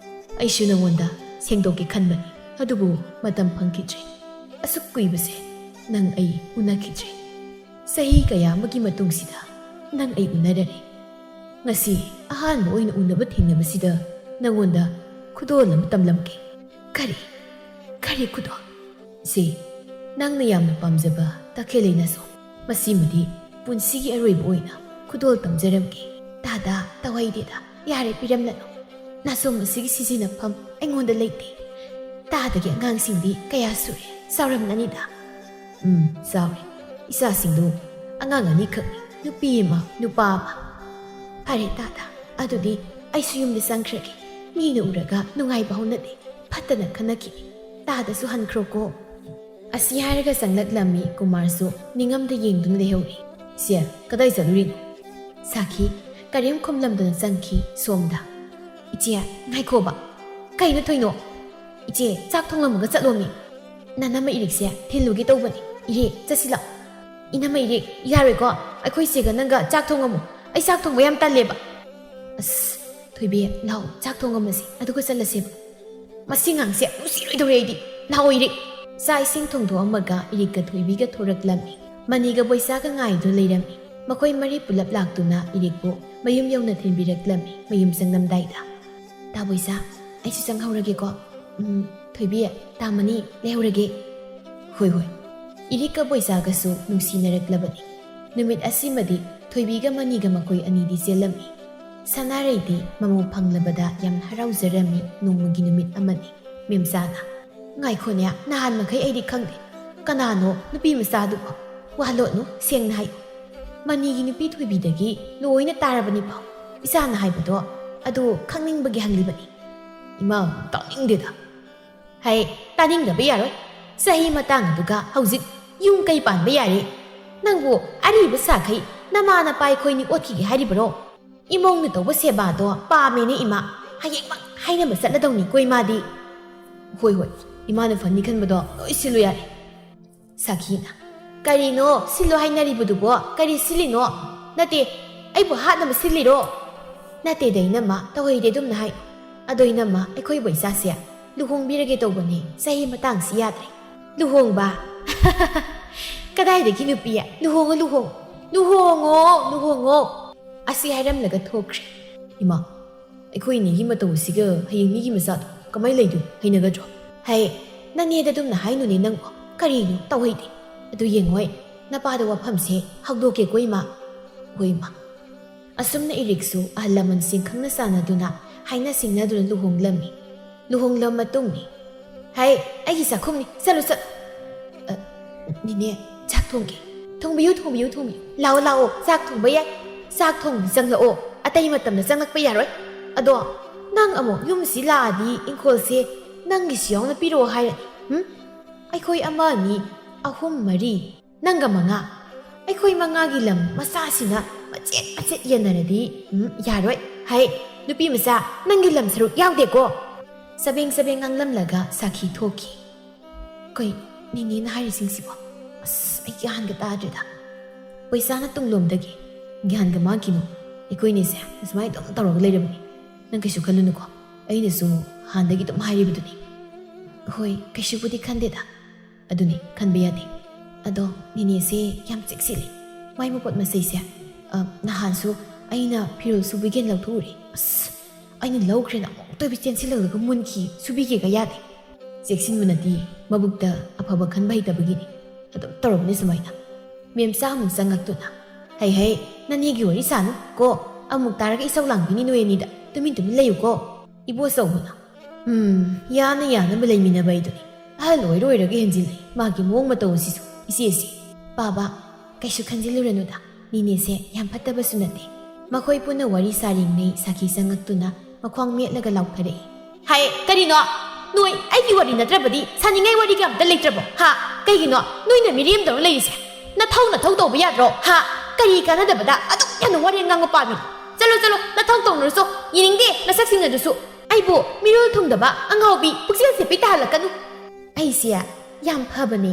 ꯑꯩꯁꯨ ꯅꯉꯣꯟꯗ ꯁꯦꯡꯗꯣꯛꯀꯦ ꯈꯟꯕꯅꯤ, ꯑꯗꯨꯕꯨ ꯃꯇꯝ ꯐꯪꯈꯤꯗ꯭ꯔꯦ꯫ ꯑꯁꯨꯛ ꯀꯨꯏꯕꯁꯦ ꯅꯪ ꯑꯩ ꯎꯅꯈꯤꯗ꯭ꯔꯦ꯫ ꯆꯍꯤ ꯀꯌꯥ ꯑꯃꯒꯤ ꯃꯇꯨꯡꯁꯤꯗ ꯅꯪ ꯑꯩ ꯎꯅꯔꯔꯦ꯫ ꯉꯁꯤ ꯑꯍꯥꯟꯕ ꯑꯣꯏꯅ ꯎꯅꯕ ꯊꯦꯡꯅꯕꯁꯤꯗ ꯅꯉꯣꯟꯗ ꯈꯨꯗꯣꯜ ꯑꯃ ꯇꯝꯂꯝꯒꯦ꯫ ꯀꯔꯤ? ꯀꯔꯤ ꯈꯨꯗꯣꯜ? ꯁꯤ ꯅꯪꯅ ꯌꯥꯝꯅ ꯄꯥꯝꯖꯕ ꯇꯈꯦꯜ ꯂꯩꯅꯥꯁꯣ꯫ ꯃꯁꯤꯃꯗꯤ ꯄꯨꯟꯁꯤꯒꯤ ꯑꯔꯣꯏꯕ ꯑꯣꯏꯅ ꯈꯨꯗꯣꯜ ꯇꯝꯖꯔꯝꯒꯦ꯫ ꯇꯥꯗ, ꯇꯋꯥꯏꯗꯦꯗ, ꯌꯥꯔꯦ, ꯄꯤꯔꯝꯂꯅꯨ꯫ ꯅꯥꯁꯣꯝ ꯑꯁꯤꯒꯤ ꯁꯤꯖꯤꯟꯅꯐꯝ ꯑꯩꯉꯣꯟꯗ ꯂꯩꯇꯦ꯫ ꯇꯥꯗꯒꯤ ꯑꯉꯥꯡꯁꯤꯡꯗꯤ ꯀꯌꯥ ꯁꯨꯔꯦ? ꯆꯥꯎꯔꯝꯂꯅꯤꯗ꯫ ꯎꯝ, ꯆꯥꯎꯔꯦ꯫ ꯏꯆꯥꯁꯤꯡꯗꯨ ꯑꯉꯥꯡ ꯑꯅꯤꯈꯛꯅꯤ, ꯅꯨꯄꯤ ꯑꯃ, ꯅꯨꯄꯥ ꯑꯃ꯫ ꯐꯔꯦ ꯇꯥꯗ, ꯑꯗꯨꯗꯤ ꯑꯩꯁꯨ ꯌꯨꯝꯗ ꯆꯪꯈ꯭ꯔꯒꯦ꯫ ꯃꯤꯅ ꯎꯔꯒ ꯅꯨꯡꯉꯥꯏꯕ ꯍꯧꯅꯗꯦ, ꯐꯠꯇꯅ ꯈꯟꯅꯈꯤꯅꯤ꯫ ꯇꯥꯗꯁꯨ ꯍꯟꯈ꯭ꯔꯣꯀꯣ꯫ ꯑꯁꯤ ꯍꯥꯏꯔꯒ ꯆꯪꯂꯛꯂꯝꯃꯤ ꯀꯨꯃꯥꯔꯁꯨ ꯅꯤꯡꯉꯝꯗ ꯌꯦꯡꯗꯨꯅ ꯂꯩꯍꯧꯔꯤ꯫ ꯁꯦ, ꯀꯗꯥꯏ ꯆꯠꯂꯨꯔꯤꯅꯣ? ꯁꯥꯈꯤ ꯀꯔꯤꯝ ꯈꯨꯝꯂꯝꯗꯅ ꯆꯪꯈꯤ ꯁꯣꯝꯗ꯫ ꯏꯆꯦ, ꯉꯥꯏꯈꯣꯕ꯫ ꯀꯩꯅꯣ ꯊꯣꯏꯅꯣ? ꯏꯆꯦ, ꯆꯥꯛ ꯊꯣꯡꯂꯝꯃꯒ ꯆꯠꯂꯣꯃꯤ꯫ ꯅꯅꯝꯃ ꯏꯔꯤꯛꯁꯦ ꯊꯤꯜꯂꯨꯒꯦ ꯇꯧꯕꯅꯤ꯫ ꯏꯔꯦ, ꯆꯠꯁꯤ ꯂꯥꯛꯑꯣ꯫ "ꯏꯅꯝꯃ ꯏꯔꯤꯛ, ꯌꯥꯔꯣꯏꯀꯣ, ꯑꯩꯈꯣꯏ ꯆꯦꯒ ꯅꯪꯒ ꯆꯥꯛ ꯊꯣꯡꯉꯝꯃꯣ, ꯑꯩ ꯆꯥꯛ ꯊꯣꯡꯕ ꯌꯥꯝ ꯇꯜꯂꯦꯕ꯫" "ꯑꯁ, ꯊꯣꯏꯕꯤ, ꯂꯥꯛꯑꯣ, ꯆꯥꯛ ꯊꯣꯡꯉꯝꯃꯁꯤ, ꯑꯗꯨꯒ ꯆꯠꯂꯁꯦꯕ꯫ ꯃꯁꯤ ꯉꯥꯡꯁꯦ ꯌꯥꯝ ꯅꯨꯡꯁꯤꯔꯣꯏꯗꯧꯔꯦ ꯑꯩꯗꯤ꯫ ꯂꯥꯛꯑꯣ ꯏꯔꯤꯛ꯫" ꯆꯥꯛ ꯏꯁꯤꯡ ꯊꯣꯡꯗꯣꯛꯑꯝꯃꯒ ꯏꯔꯤꯛꯀ ꯊꯣꯏꯕꯤꯒ ꯊꯣꯔꯛꯂꯝꯃꯤ꯫ ꯃꯅꯤꯒ ꯕꯣꯏꯆꯥꯒ ꯉꯥꯏꯗꯨꯅ ꯂꯩꯔꯝꯃꯤ꯫ ꯃꯈꯣꯏ ꯃꯔꯤ ꯄꯨꯂꯞ ꯂꯥꯛꯇꯨꯅ ꯏꯔꯤꯛꯄꯨ ꯃꯌꯨꯝ ꯌꯧꯅ ꯊꯤꯟꯕꯤꯔꯛꯂꯝꯃꯤ꯫ ꯃꯌꯨꯝ ꯆꯪꯂꯝꯗꯥꯏꯗ, "ꯇꯥ ꯕꯣꯏꯆꯥ, ꯑꯩꯁꯨ ꯆꯪꯍꯧꯔꯒꯦꯀꯣ꯫ ꯎꯝ, ꯊꯣꯏꯕꯤ, ꯇꯥ ꯃꯅꯤ, ꯂꯩꯍꯧꯔꯒꯦ꯫" "ꯍꯣꯏ, ꯍꯣꯏ꯫" ꯏꯔꯤꯛꯀ ꯕꯣꯏꯆꯥꯒꯁꯨ ꯅꯨꯡꯁꯤꯅꯔꯛꯂꯕꯅꯤ꯫ ꯅꯨꯃꯤꯠ ꯑꯁꯤꯃꯗꯤ ꯊꯣꯏꯕꯤꯒ ꯃꯅꯤꯒ ꯃꯈꯣꯏ ꯑꯅꯤꯗꯤ ꯆꯦꯜꯂꯝꯃꯤ꯫ ꯁꯅꯥꯔꯩꯗꯤ ꯃꯃꯧ ꯐꯪꯂꯕꯗ ꯌꯥꯝ ꯍꯔꯥꯎꯖꯔꯝꯃꯤ꯫ ꯅꯣꯡꯃꯒꯤ ꯅꯨꯃꯤꯠ ꯑꯃꯅꯤ꯫ ꯃꯦꯝꯆꯥꯅ, "ꯉꯥꯏꯈꯣꯅꯦ, ꯅꯍꯥꯟ ꯃꯈꯩ ꯑꯩꯗꯤ ꯈꯪꯗꯦ꯫ ꯀꯅꯥꯅꯣ ꯅꯨꯄꯤ ꯃꯆꯥꯗꯨꯕꯣ? ꯋꯥ ꯂꯣꯠꯅꯨ, ꯁꯦꯡꯅ ꯍꯥꯏꯌꯨ꯫ ꯃꯅꯤꯒꯤ ꯅꯨꯄꯤ ꯊꯣꯏꯕꯤꯗꯒꯤ ꯂꯣꯏꯅ ꯇꯥꯔꯕꯅꯤ ꯄꯥꯎ꯫ ꯏꯆꯥꯅ ꯍꯥꯏꯕꯗꯣ ꯑꯗꯨ ꯈꯪꯅꯤꯡꯕꯒꯤ ꯍꯪꯂꯤꯕꯅꯤ꯫" "ꯏꯃꯥ, ꯇꯥꯅꯤꯡꯗꯦꯗ꯫" "ꯍꯩ, ꯇꯥꯅꯤꯡꯗꯕ ꯌꯥꯔꯣꯏ꯫ ꯆꯍꯤ ꯃꯇꯥꯡ ꯑꯗꯨꯒ ꯍꯧꯖꯤꯛ ꯌꯨꯝ ꯀꯩ ꯄꯥꯟꯕ ꯌꯥꯔꯦ꯫ ꯅꯪꯕꯨ ꯑꯔꯤꯕ ꯁꯥꯈꯩ ꯅꯃꯥ ꯅꯄꯥ ꯑꯩꯈꯣꯏꯅꯤ ꯑꯣꯠꯈꯤꯒꯦ ꯍꯥꯏꯔꯤꯕꯔꯣ? ꯏꯃꯧꯅ ꯇꯧꯕ ꯁꯦꯕꯥꯗꯣ ꯄꯥꯝꯃꯦꯅꯦ ꯏꯃꯥ꯫ ꯍꯌꯦꯡꯃꯛ ꯍꯥꯏꯅꯕ ꯆꯠꯂꯗꯧꯅꯤꯀꯣ ꯏꯃꯥꯗꯤ꯫" "ꯍꯣꯏ, ꯍꯣꯏ, ꯏꯃꯥꯅ ꯐꯅꯤ ꯈꯟꯕꯗꯣ ꯂꯣꯏ ꯁꯤꯜꯂꯨ ꯌꯥꯔꯦ꯫" ꯁꯥꯈꯤꯅ, "ꯀꯔꯤꯅꯣ ꯁꯤꯜꯂꯣ ꯍꯥꯏꯅꯔꯤꯕꯗꯨꯕꯣ? ꯀꯔꯤ ꯁꯤꯜꯂꯤꯅꯣ? ꯅꯠꯇꯦ, ꯑꯩꯕꯨ ꯍꯥꯠꯅꯕ ꯁꯤꯜꯂꯤꯔꯣ?" "ꯅꯠꯇꯦꯗ ꯏꯅꯝꯃ, ꯇꯧꯍꯩꯗꯦ ꯑꯗꯨꯝꯅ ꯍꯥꯏ꯫ ꯑꯗꯣ ꯏꯅꯝꯃ, ꯑꯩꯈꯣꯏ ꯕꯣꯏꯆꯥꯁꯦ ꯂꯨꯍꯣꯡꯕꯤꯔꯒꯦ ꯇꯧꯕꯅꯦ, ꯆꯍꯤ ꯃꯇꯥꯡꯁꯤ ꯌꯥꯗ꯭ꯔꯦ꯫" "ꯂꯨꯍꯣꯡꯕ? ꯀꯗꯥꯏꯗꯒꯤ ꯅꯨꯄꯤ? ꯂꯨꯍꯣꯡꯉꯣ, ꯂꯨꯍꯣꯡꯉꯣ, ꯂꯨꯍꯣꯡꯉꯣ, ꯂꯨꯍꯣꯡꯉꯣ꯫" ꯑꯁꯤ ꯍꯥꯏꯔꯝꯂꯒ ꯊꯣꯛꯈ꯭ꯔꯦ꯫ ꯏꯃꯥ, ꯑꯩꯈꯣꯏ ꯏꯅꯦꯒꯤ ꯃꯇꯧ ꯑꯁꯤꯒ ꯍꯌꯦꯡ ꯃꯤꯒꯤ ꯃꯆꯥꯗꯣ ꯀꯃꯥꯏꯅ ꯂꯩꯗꯣꯏꯅꯣ? ꯍꯩꯅꯒꯗ꯭ꯔꯣ? "ꯍꯩ, ꯅꯅꯦꯗ ꯑꯗꯨꯝꯅ ꯍꯥꯏꯅꯨꯅꯦ ꯅꯪꯕꯣ꯫ ꯀꯔꯤꯅꯣ ꯇꯧꯍꯩꯗꯦ꯫ ꯑꯗꯨ ꯌꯦꯡꯉꯣꯏ, ꯅꯄꯥꯗ ꯋꯥꯐꯝꯁꯦ ꯍꯧꯗꯣꯛꯀꯦꯀꯣ ꯏꯃꯥ꯫" "ꯍꯣꯏ ꯏꯃꯥ꯫" ꯑꯁꯨꯝꯅ ꯏꯔꯤꯛꯁꯨ ꯑꯍꯜ ꯂꯃꯟꯁꯤꯡ ꯈꯪꯅ ꯆꯥꯟꯅꯗꯨꯅ ꯍꯥꯏꯅ ꯁꯤꯡꯅꯗꯨꯅ ꯂꯨꯍꯣꯡꯂꯝꯃꯤ꯫ ꯂꯨꯍꯣꯡꯂꯕ ꯃꯇꯨꯡꯅꯤ꯫ "ꯍꯩ, ꯑꯩꯒꯤ ꯆꯥꯛꯈꯨꯝꯅꯤ, ꯆꯠꯂꯨ, ꯆꯠꯂꯨ꯫" "ꯑ, ꯅꯦꯅꯦ, ꯆꯥꯛ ꯊꯣꯡꯒꯦ꯫" "ꯊꯣꯡꯕꯤꯌꯨ, ꯊꯣꯡꯕꯤꯌꯨ, ꯊꯣꯡꯕꯤꯌꯨ꯫ ꯂꯥꯛꯑꯣ, ꯂꯥꯛꯑꯣ, ꯆꯥꯛ ꯊꯣꯡꯕ ꯌꯥꯏ꯫ ꯆꯥꯛ ꯊꯣꯡꯕ ꯆꯪꯂꯛꯑꯣ, ꯑꯇꯩ ꯃꯇꯝꯗ ꯆꯪꯂꯛꯄ ꯌꯥꯔꯣꯏ꯫ ꯑꯗꯣ ꯅꯪ ꯑꯃꯨꯛ ꯌꯨꯝꯁꯤ ꯂꯥꯛꯑꯗꯤ ꯏꯪꯈꯣꯜꯁꯦ ꯅꯪꯒꯤꯁꯨ ꯌꯥꯎꯅ ꯄꯤꯔꯛꯑꯣ ꯍꯥꯏꯔꯅꯤ꯫ ꯍꯨꯝ? ꯑꯩꯈꯣꯏ ꯑꯃ, ꯑꯅꯤ, ꯑꯍꯨꯝ, ꯃꯔꯤ, ꯅꯪꯒ ꯃꯉꯥ꯫ ꯑꯩꯈꯣꯏ ꯃꯉꯥꯒꯤ ꯂꯝ ꯃꯆꯥꯁꯤꯅ ꯃꯆꯦꯠ ꯃꯆꯦꯠ ꯌꯦꯟꯅꯔꯗꯤ, ꯎꯝ, ꯌꯥꯔꯣꯏ꯫ ꯍꯩ, ꯅꯨꯄꯤ ꯃꯆꯥ, ꯅꯪꯒꯤ ꯂꯝ ꯁꯔꯨꯛ ꯌꯥꯎꯗꯦꯀꯣ꯫" ꯆꯕꯦꯡ ꯆꯕꯦꯡ ꯉꯥꯡꯂꯝꯂꯒ ꯁꯥꯈꯤ ꯊꯣꯛꯈꯤ꯫ "ꯀꯩ, ꯅꯦꯅꯦꯅ ꯍꯥꯏꯔꯤꯁꯤꯡꯁꯤꯕꯣ? ꯑꯁ, ꯑꯩ ꯒ꯭ꯌꯥꯟꯒ ꯇꯥꯗ꯭ꯔꯦꯗ꯫ ꯄꯩꯁꯥꯅ ꯇꯨꯡꯂꯣꯝꯗꯒꯤ ꯒ꯭ꯌꯥꯟꯒ ꯃꯥꯡꯈꯤꯅꯨ꯫ ꯑꯩꯈꯣꯏꯅꯤꯁꯦ ꯑꯁꯨꯃꯥꯏꯅ ꯑꯗꯨꯝ ꯇꯧꯔꯒ ꯂꯩꯔꯕꯅꯤ꯫ ꯅꯪ ꯀꯩꯁꯨ ꯈꯜꯂꯨꯅꯨꯀꯣ꯫ ꯑꯩꯅꯁꯨ ꯍꯥꯟꯅꯗꯒꯤ ꯑꯗꯨꯝ ꯍꯥꯏꯔꯤꯕꯗꯨꯅꯤ꯫ ꯍꯣꯏ, ꯀꯩꯁꯨꯕꯨꯗꯤ ꯈꯟꯗꯦꯗ꯫ ꯑꯗꯨꯅꯤ, ꯈꯟꯕ ꯌꯥꯗꯦ꯫ ꯑꯗꯣ ꯅꯦꯅꯦꯁꯦ ꯌꯥꯝ ꯆꯦꯛꯁꯤꯜꯂꯤ꯫ ꯃꯥꯏ ꯃꯄꯣꯠ ꯃꯆꯩꯁꯦ, ꯑ, ꯅꯍꯥꯟꯁꯨ ꯑꯩꯅ ꯐꯤꯔꯣꯜ ꯁꯨꯕꯤꯒꯦꯅ ꯂꯧꯊꯣꯛꯎꯔꯦ꯫ ꯑꯁ, ꯑꯩꯅ ꯂꯧꯈ꯭ꯔꯦꯅ ꯑꯃꯨꯛꯇ ꯆꯦꯟꯁꯤꯜꯂꯛꯂꯒ ꯃꯨꯟꯈꯤ꯫ ꯁꯨꯕꯤꯒꯦꯒ ꯌꯥꯗꯦ꯫ ꯆꯦꯛꯁꯤꯟꯕꯅꯗꯤ ꯃꯕꯨꯛꯇ ꯑꯐꯕ ꯈꯟꯕ ꯍꯩꯇꯕꯒꯤꯅꯤ꯫ ꯑꯗꯨꯝ ꯇꯧꯔꯝꯅꯤ ꯁꯨꯃꯥꯏꯅ꯫ ꯃꯦꯝꯆꯥ ꯑꯃꯨꯛ ꯆꯪꯉꯛꯇꯨꯅ, "ꯍꯩ ꯍꯩ, ꯅꯅꯦꯒꯤ ꯋꯥꯔꯤ ꯁꯥꯅꯨ ꯀꯣ꯫ ꯑꯃꯨꯛ ꯇꯥꯔꯒ ꯏꯁꯧ ꯂꯥꯡꯕꯤꯅꯤ ꯅꯣꯏ ꯑꯅꯤꯗ꯫ ꯇꯨꯃꯤꯟ ꯇꯨꯃꯤꯟ ꯂꯩꯌꯨꯀꯣ꯫" ꯏꯕꯣꯆꯧꯕꯅ, "ꯎꯝ, ꯌꯥꯅ ꯌꯥꯅꯕ ꯂꯩꯃꯤꯟꯅꯕ ꯍꯥꯏꯗꯨꯅꯤ꯫ ꯑꯍꯜ ꯑꯣꯏꯔ ꯑꯣꯏꯔꯒ ꯍꯦꯟꯖꯤꯜꯂꯛꯏ ꯃꯥꯒꯤ ꯃꯑꯣꯡ ꯃꯇꯧ ꯑꯁꯤꯁꯨ꯫ ꯏꯆꯦꯁꯤ, ꯄꯥꯕ, ꯀꯩꯁꯨ ꯈꯟꯖꯤꯜꯂꯨꯔꯅꯨꯗ꯫ ꯅꯦꯅꯦꯁꯦ ꯌꯥꯝ ꯐꯠꯇꯕꯁꯨ ꯅꯠꯇꯦ꯫" ꯃꯈꯣꯏ ꯄꯨꯟꯅ ꯋꯥꯔꯤ ꯁꯥꯔꯤꯉꯩ ꯁꯥꯈꯤ ꯆꯪꯉꯛꯇꯨꯅ ꯃꯈ꯭ꯋꯥꯡ ꯃꯦꯠꯂꯒ ꯂꯥꯎꯊꯔꯛꯏ꯫ "ꯍꯥꯏ, ꯀꯔꯤꯅꯣ? ꯅꯣꯏ ꯑꯩꯒꯤ ꯋꯥꯔꯤ ꯅꯠꯇ꯭ꯔꯕꯗꯤ ꯁꯥꯅꯤꯡꯉꯥꯏ ꯋꯥꯔꯤꯒ ꯑꯝꯇ ꯂꯩꯇ꯭ꯔꯕꯣ? ꯍꯥ? ꯀꯩꯒꯤꯅꯣ ꯅꯣꯏꯅ ꯃꯤꯔꯦꯝꯗꯧꯅ ꯂꯩꯔꯤꯁꯦ? ꯅꯊꯧ ꯅꯊꯧ ꯇꯧꯕ ꯌꯥꯗ꯭ꯔꯣ? ꯍꯥ? ꯀꯔꯤ ꯀꯥꯟꯅꯗꯕꯗ ꯑꯗꯨꯛ ꯌꯥꯝꯅ ꯋꯥꯔꯦꯡ ꯉꯥꯡꯕ ꯄꯥꯝꯃꯤ? ꯆꯠꯂꯣ, ꯆꯠꯂꯣ, ꯅꯊꯧ ꯇꯧꯅꯔꯁꯨ꯫ ꯌꯦꯡꯅꯤꯡꯗꯦ ꯅꯁꯛꯁꯤꯡ ꯑꯗꯨꯁꯨ꯫ ꯑꯩꯕꯨ ꯃꯤꯔꯣꯜ ꯊꯨꯡꯗꯕ ꯑꯉꯥꯎꯕꯤ ꯄꯨꯛꯆꯦꯜ ꯁꯦꯄꯤ ꯇꯥꯍꯜꯂꯛꯀꯅꯨ꯫" "ꯑꯩꯁꯦ ꯌꯥꯝ ꯐꯕꯅꯦ꯫"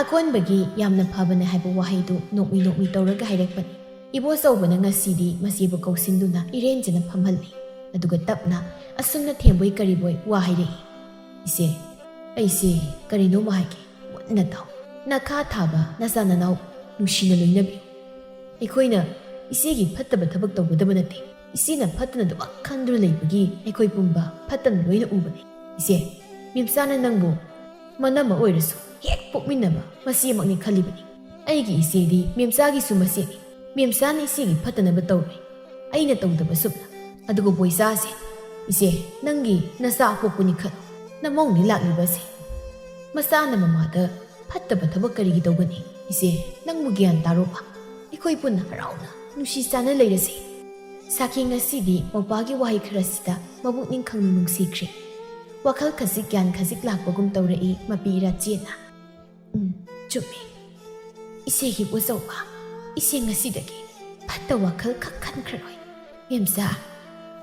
ꯑꯀꯣꯟꯕꯒꯤ "ꯌꯥꯝꯅ ꯐꯕꯅꯦ" ꯍꯥꯏꯕ ꯋꯥꯍꯩꯗꯨ ꯅꯣꯛꯃꯤ ꯅꯣꯛꯃꯤ ꯇꯧꯔꯒ ꯍꯥꯏꯔꯛꯄꯅꯤ꯫ ꯏꯕꯣꯆꯧꯕꯅ ꯉꯁꯤꯗꯤ ꯃꯆꯦꯕꯨ ꯀꯧꯁꯤꯟꯗꯨꯅ ꯏꯔꯦꯟꯖꯅ ꯐꯝꯍꯜꯂꯤ꯫ ꯑꯗꯨꯒ ꯇꯞꯅ ꯑꯁꯨꯝꯅ ꯊꯦꯝꯕꯣꯏ ꯀꯔꯤꯕꯣꯏ ꯋꯥ ꯍꯥꯏꯔꯛꯏ꯫ "ꯏꯆꯦ, ꯑꯩꯁꯦ ꯀꯔꯤꯅꯣꯝꯃ ꯍꯥꯏꯒꯦ, ꯃꯨꯟꯅ ꯇꯥꯎ꯫ ꯅꯈꯥ ꯊꯥꯕ ꯅꯆꯥ ꯅꯅꯥꯎ ꯅꯨꯡꯁꯤꯅ ꯂꯣꯏꯅꯕꯤꯌꯨ꯫ ꯑꯩꯈꯣꯏꯅ ꯏꯆꯦꯒꯤ ꯐꯠꯇꯕ ꯊꯕꯛ ꯇꯧꯒꯗꯕ ꯅꯠꯇꯦ꯫ ꯏꯆꯦꯅ ꯐꯠꯇꯅꯗꯨꯃꯛ ꯈꯟꯗꯨꯅ ꯂꯩꯕꯒꯤ ꯑꯩꯈꯣꯏ ꯄꯨꯝꯕ ꯐꯠꯇꯅ ꯂꯣꯏꯅ ꯎꯕꯅꯤ꯫ ꯏꯆꯦ, ꯃꯦꯝꯆꯥꯅ ꯅꯪꯕꯨ ꯃꯅꯝꯃ ꯑꯣꯏꯔꯁꯨ ꯍꯦꯛ ꯄꯣꯛꯃꯤꯟꯅꯕ ꯃꯆꯦꯃꯛꯅꯤ ꯈꯜꯂꯤꯕꯅꯤ꯫ ꯑꯩꯒꯤ ꯏꯆꯦꯗꯤ ꯃꯦꯝꯆꯥꯒꯤꯁꯨ ꯃꯆꯦꯅꯤ꯫ ꯃꯦꯝꯆꯥꯅ ꯏꯆꯦꯒꯤ ꯐꯠꯇꯅꯕ ꯇꯧꯔꯣꯏ꯫ ꯑꯩꯅ ꯇꯧꯗꯕ ꯁꯨꯞꯅ꯫ ꯑꯗꯨꯒ ꯕꯣꯏꯆꯥꯁꯦ, ꯏꯆꯦ, ꯅꯪꯒꯤ ꯅꯆꯥ ꯑꯄꯣꯛꯄꯅꯤ ꯈꯜꯂꯨ꯫ ꯅꯃꯧꯅꯤ ꯂꯥꯛꯂꯤꯕꯁꯦ꯫ ꯃꯆꯥꯅ ꯃꯃꯥꯗ ꯐꯠꯇꯕ ꯊꯕꯛ ꯀꯔꯤꯒꯤ ꯇꯧꯒꯅꯤ? ꯏꯆꯦ, ꯅꯪꯕꯨ ꯒ꯭ꯌꯥꯟ ꯇꯥꯔꯣꯕ꯫ ꯑꯩꯈꯣꯏ ꯄꯨꯟꯅ ꯍꯔꯥꯎꯅ ꯅꯨꯡꯁꯤ ꯆꯥꯟꯅ ꯂꯩꯔꯁꯤ꯫" ꯁꯥꯈꯤ ꯉꯁꯤꯗꯤ ꯃꯧꯄꯥꯒꯤ ꯋꯥꯍꯩ ꯈꯔꯁꯤꯗ ꯃꯕꯨꯛꯅꯤꯡ ꯈꯪꯅ ꯅꯨꯡꯁꯤꯈ꯭ꯔꯦ꯫ ꯋꯥꯈꯜ ꯈꯖꯤꯛ ꯒ꯭ꯌꯥꯟ ꯈꯖꯤꯛ ꯂꯥꯛꯄꯒꯨꯝ ꯇꯧꯔꯛꯏ ꯃꯄꯤ ꯏꯔꯥ ꯆꯦꯠꯅ꯫ "ꯎꯝ, ꯆꯨꯝꯃꯤ꯫ ꯏꯆꯦꯒꯤ ꯏꯕꯣꯆꯧꯕ, ꯏꯆꯦ ꯉꯁꯤꯗꯒꯤ ꯐꯠꯇ ꯋꯥꯈꯜ ꯈꯛ ꯈꯟꯈ꯭ꯔꯔꯣꯏ꯫ ꯃꯦꯝꯆꯥ,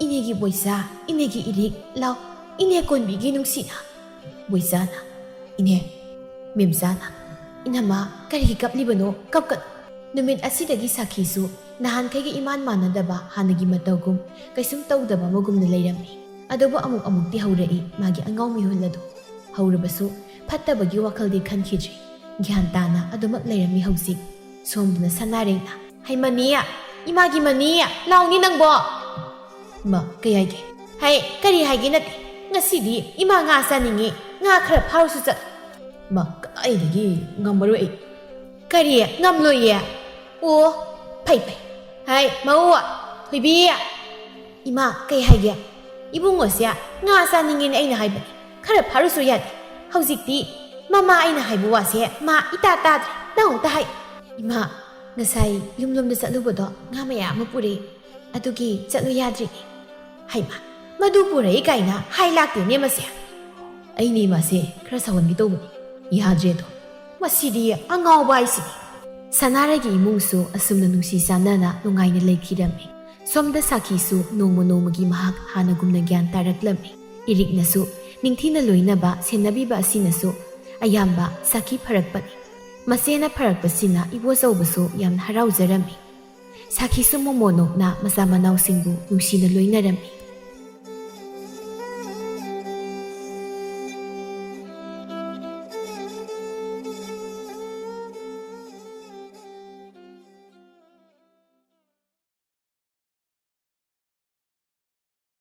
ꯏꯅꯦꯒꯤ ꯕꯣꯏꯆꯥ, ꯏꯅꯦꯒꯤ ꯏꯔꯤꯛ, ꯂꯥꯎ, ꯏꯅꯦ ꯀꯣꯟꯕꯤꯒꯤ ꯅꯨꯡꯁꯤꯅ꯫" ꯕꯣꯏꯆꯥꯅ, "ꯏꯅꯦ꯫" ꯃꯦꯝꯆꯥꯅ, "ꯏꯅꯝꯃ, ꯀꯔꯤꯒꯤ ꯀꯞꯂꯤꯕꯅꯣ? ꯀꯞꯀꯅꯨ꯫ ꯅꯨꯃꯤꯠ ꯑꯁꯤꯗꯒꯤ ꯁꯥꯈꯤꯁꯨ ꯅꯍꯥꯟꯈꯩꯒ ꯏꯃꯥꯟ ꯃꯥꯟꯅꯗꯕ ꯍꯥꯟꯅꯒꯤ ꯃꯇꯧꯒꯨꯝ ꯀꯩꯁꯨꯝ ꯇꯧꯗꯕ ꯑꯃꯒꯨꯝꯅ ꯂꯩꯔꯝꯃꯤ꯫ ꯑꯗꯨꯕꯨ ꯑꯃꯨꯛ ꯑꯃꯨꯛꯇꯤ ꯍꯧꯔꯛꯏ ꯃꯥꯒꯤ ꯑꯉꯥꯎ ꯃꯤꯍꯨꯜ ꯑꯗꯨ꯫ ꯍꯧꯔꯕꯁꯨ ꯐꯠꯇꯕꯒꯤ ꯋꯥꯈꯜꯗꯤ ꯈꯟꯈꯤꯗ꯭ꯔꯤ꯫ ꯒ꯭ꯌꯥꯟ ꯇꯥꯅ ꯑꯗꯨꯃꯛ ꯂꯩꯔꯝꯃꯤ ꯍꯧꯖꯤꯛ꯫" ꯁꯣꯝꯗꯅ ꯁꯅꯥꯔꯦꯡꯅ, "ꯍꯩ ꯃꯅꯤ, ꯏꯃꯥꯒꯤ ꯃꯅꯤ, ꯂꯥꯎꯅꯤ ꯅꯪꯕꯣ!" "ꯃꯥ, ꯀꯩ ꯍꯥꯏꯒꯦ?" "ꯍꯩ, ꯀꯔꯤ ꯍꯥꯏꯒꯦ ꯅꯠꯇꯦ꯫ ꯉꯁꯤꯗꯤ ꯏꯃꯥ ꯉꯥ ꯆꯥꯅꯤꯡꯉꯤ, ꯉꯥ ꯈꯔ ꯐꯥꯔꯨꯁꯨ ꯆꯠꯂꯨ꯫" "ꯃꯥ, ꯀꯗꯥꯏꯗꯒꯤ ꯉꯝꯃꯔꯣꯏ ꯑꯩ꯫" "ꯀꯔꯤ? ꯉꯝꯂꯣꯏꯌꯦ? ꯑꯣ, ꯐꯩ ꯐꯩ꯫ ꯍꯩ, ꯃꯧ, ꯊꯣꯏꯕꯤ꯫ ꯏꯃꯥ, ꯀꯩ ꯍꯥꯏꯒꯦ? ꯏꯕꯨꯡꯉꯣꯁꯦ ꯉꯥ ꯆꯥꯅꯤꯡꯉꯦꯅ ꯑꯩꯅ ꯍꯥꯏꯕꯅꯤ꯫ ꯈꯔ ꯐꯥꯔꯨꯁꯨ ꯌꯥꯗꯦ꯫ ꯍꯧꯖꯤꯛꯇꯤ ꯃꯃꯥ ꯑꯩꯅ ꯍꯥꯏꯕ ꯋꯥꯁꯦ ꯃꯥ ꯏꯇꯥ ꯇꯥꯗ꯭ꯔꯦ꯫ ꯅꯪ ꯑꯝꯇ ꯍꯥꯏ꯫" "ꯏꯃꯥ, ꯉꯁꯥꯏ ꯌꯨꯝꯂꯣꯝꯗ ꯆꯠꯂꯨꯕꯗꯣ ꯉꯥ ꯃꯌꯥꯝ ꯑꯃ ꯄꯨꯔꯛꯏ꯫ ꯑꯗꯨꯒꯤ ꯆꯠꯂꯨ ꯌꯥꯗ꯭ꯔꯤꯅꯦ꯫" "ꯍꯩꯃꯥ, ꯃꯗꯨ ꯄꯨꯔꯛꯏ ꯀꯥꯏꯅ ꯍꯥꯏ ꯂꯥꯛꯇꯦꯅꯦ ꯃꯁꯦ꯫" "ꯑꯩꯅꯦ ꯃꯥꯁꯦ ꯈꯔ ꯁꯥꯎꯍꯟꯒꯦ ꯇꯧꯕꯅꯤ꯫ ꯌꯥꯗ꯭ꯔꯦꯗꯣ꯫" "ꯃꯁꯤꯗꯤ ꯑꯉꯥꯎꯕ ꯍꯥꯏꯁꯤꯅꯤ꯫" ꯁꯅꯥꯔꯩꯒꯤ ꯏꯃꯨꯡꯁꯨ ꯑꯁꯨꯝꯅ ꯅꯨꯡꯁꯤ ꯆꯥꯟꯅꯅ ꯅꯨꯡꯉꯥꯏꯅ ꯂꯩꯈꯤꯔꯝꯃꯤ꯫ ꯁꯣꯝꯗ ꯁꯥꯈꯤꯁꯨ ꯅꯣꯡꯃ ꯅꯣꯡꯃꯒꯤ ꯃꯍꯥꯛ ꯍꯥꯟꯅꯒꯨꯝꯅ ꯒ꯭ꯌꯥꯟ ꯇꯥꯔꯛꯂꯝꯃꯤ꯫ ꯏꯔꯤꯛꯅꯁꯨ ꯅꯤꯡꯊꯤꯅ ꯂꯣꯏꯅꯕ ꯁꯦꯟꯅꯕꯤꯕ ꯑꯁꯤꯅꯁꯨ ꯑꯌꯥꯝꯕ ꯁꯥꯈꯤ ꯐꯔꯛꯄꯅꯤ꯫ ꯃꯁꯦꯅ ꯐꯔꯛꯄꯁꯤꯅ ꯏꯕꯣꯆꯧꯕꯁꯨ ꯌꯥꯝꯅ ꯍꯔꯥꯎꯖꯔꯝꯃꯤ꯫ ꯁꯥꯈꯤꯁꯨ ꯃꯣꯃꯣꯟ ꯅꯣꯛꯅ ꯃꯆꯥ ꯃꯅꯥꯎꯁꯤꯡꯕꯨ ꯅꯨꯡꯁꯤꯅ ꯂꯣꯏꯅꯔꯝꯃꯤ꯫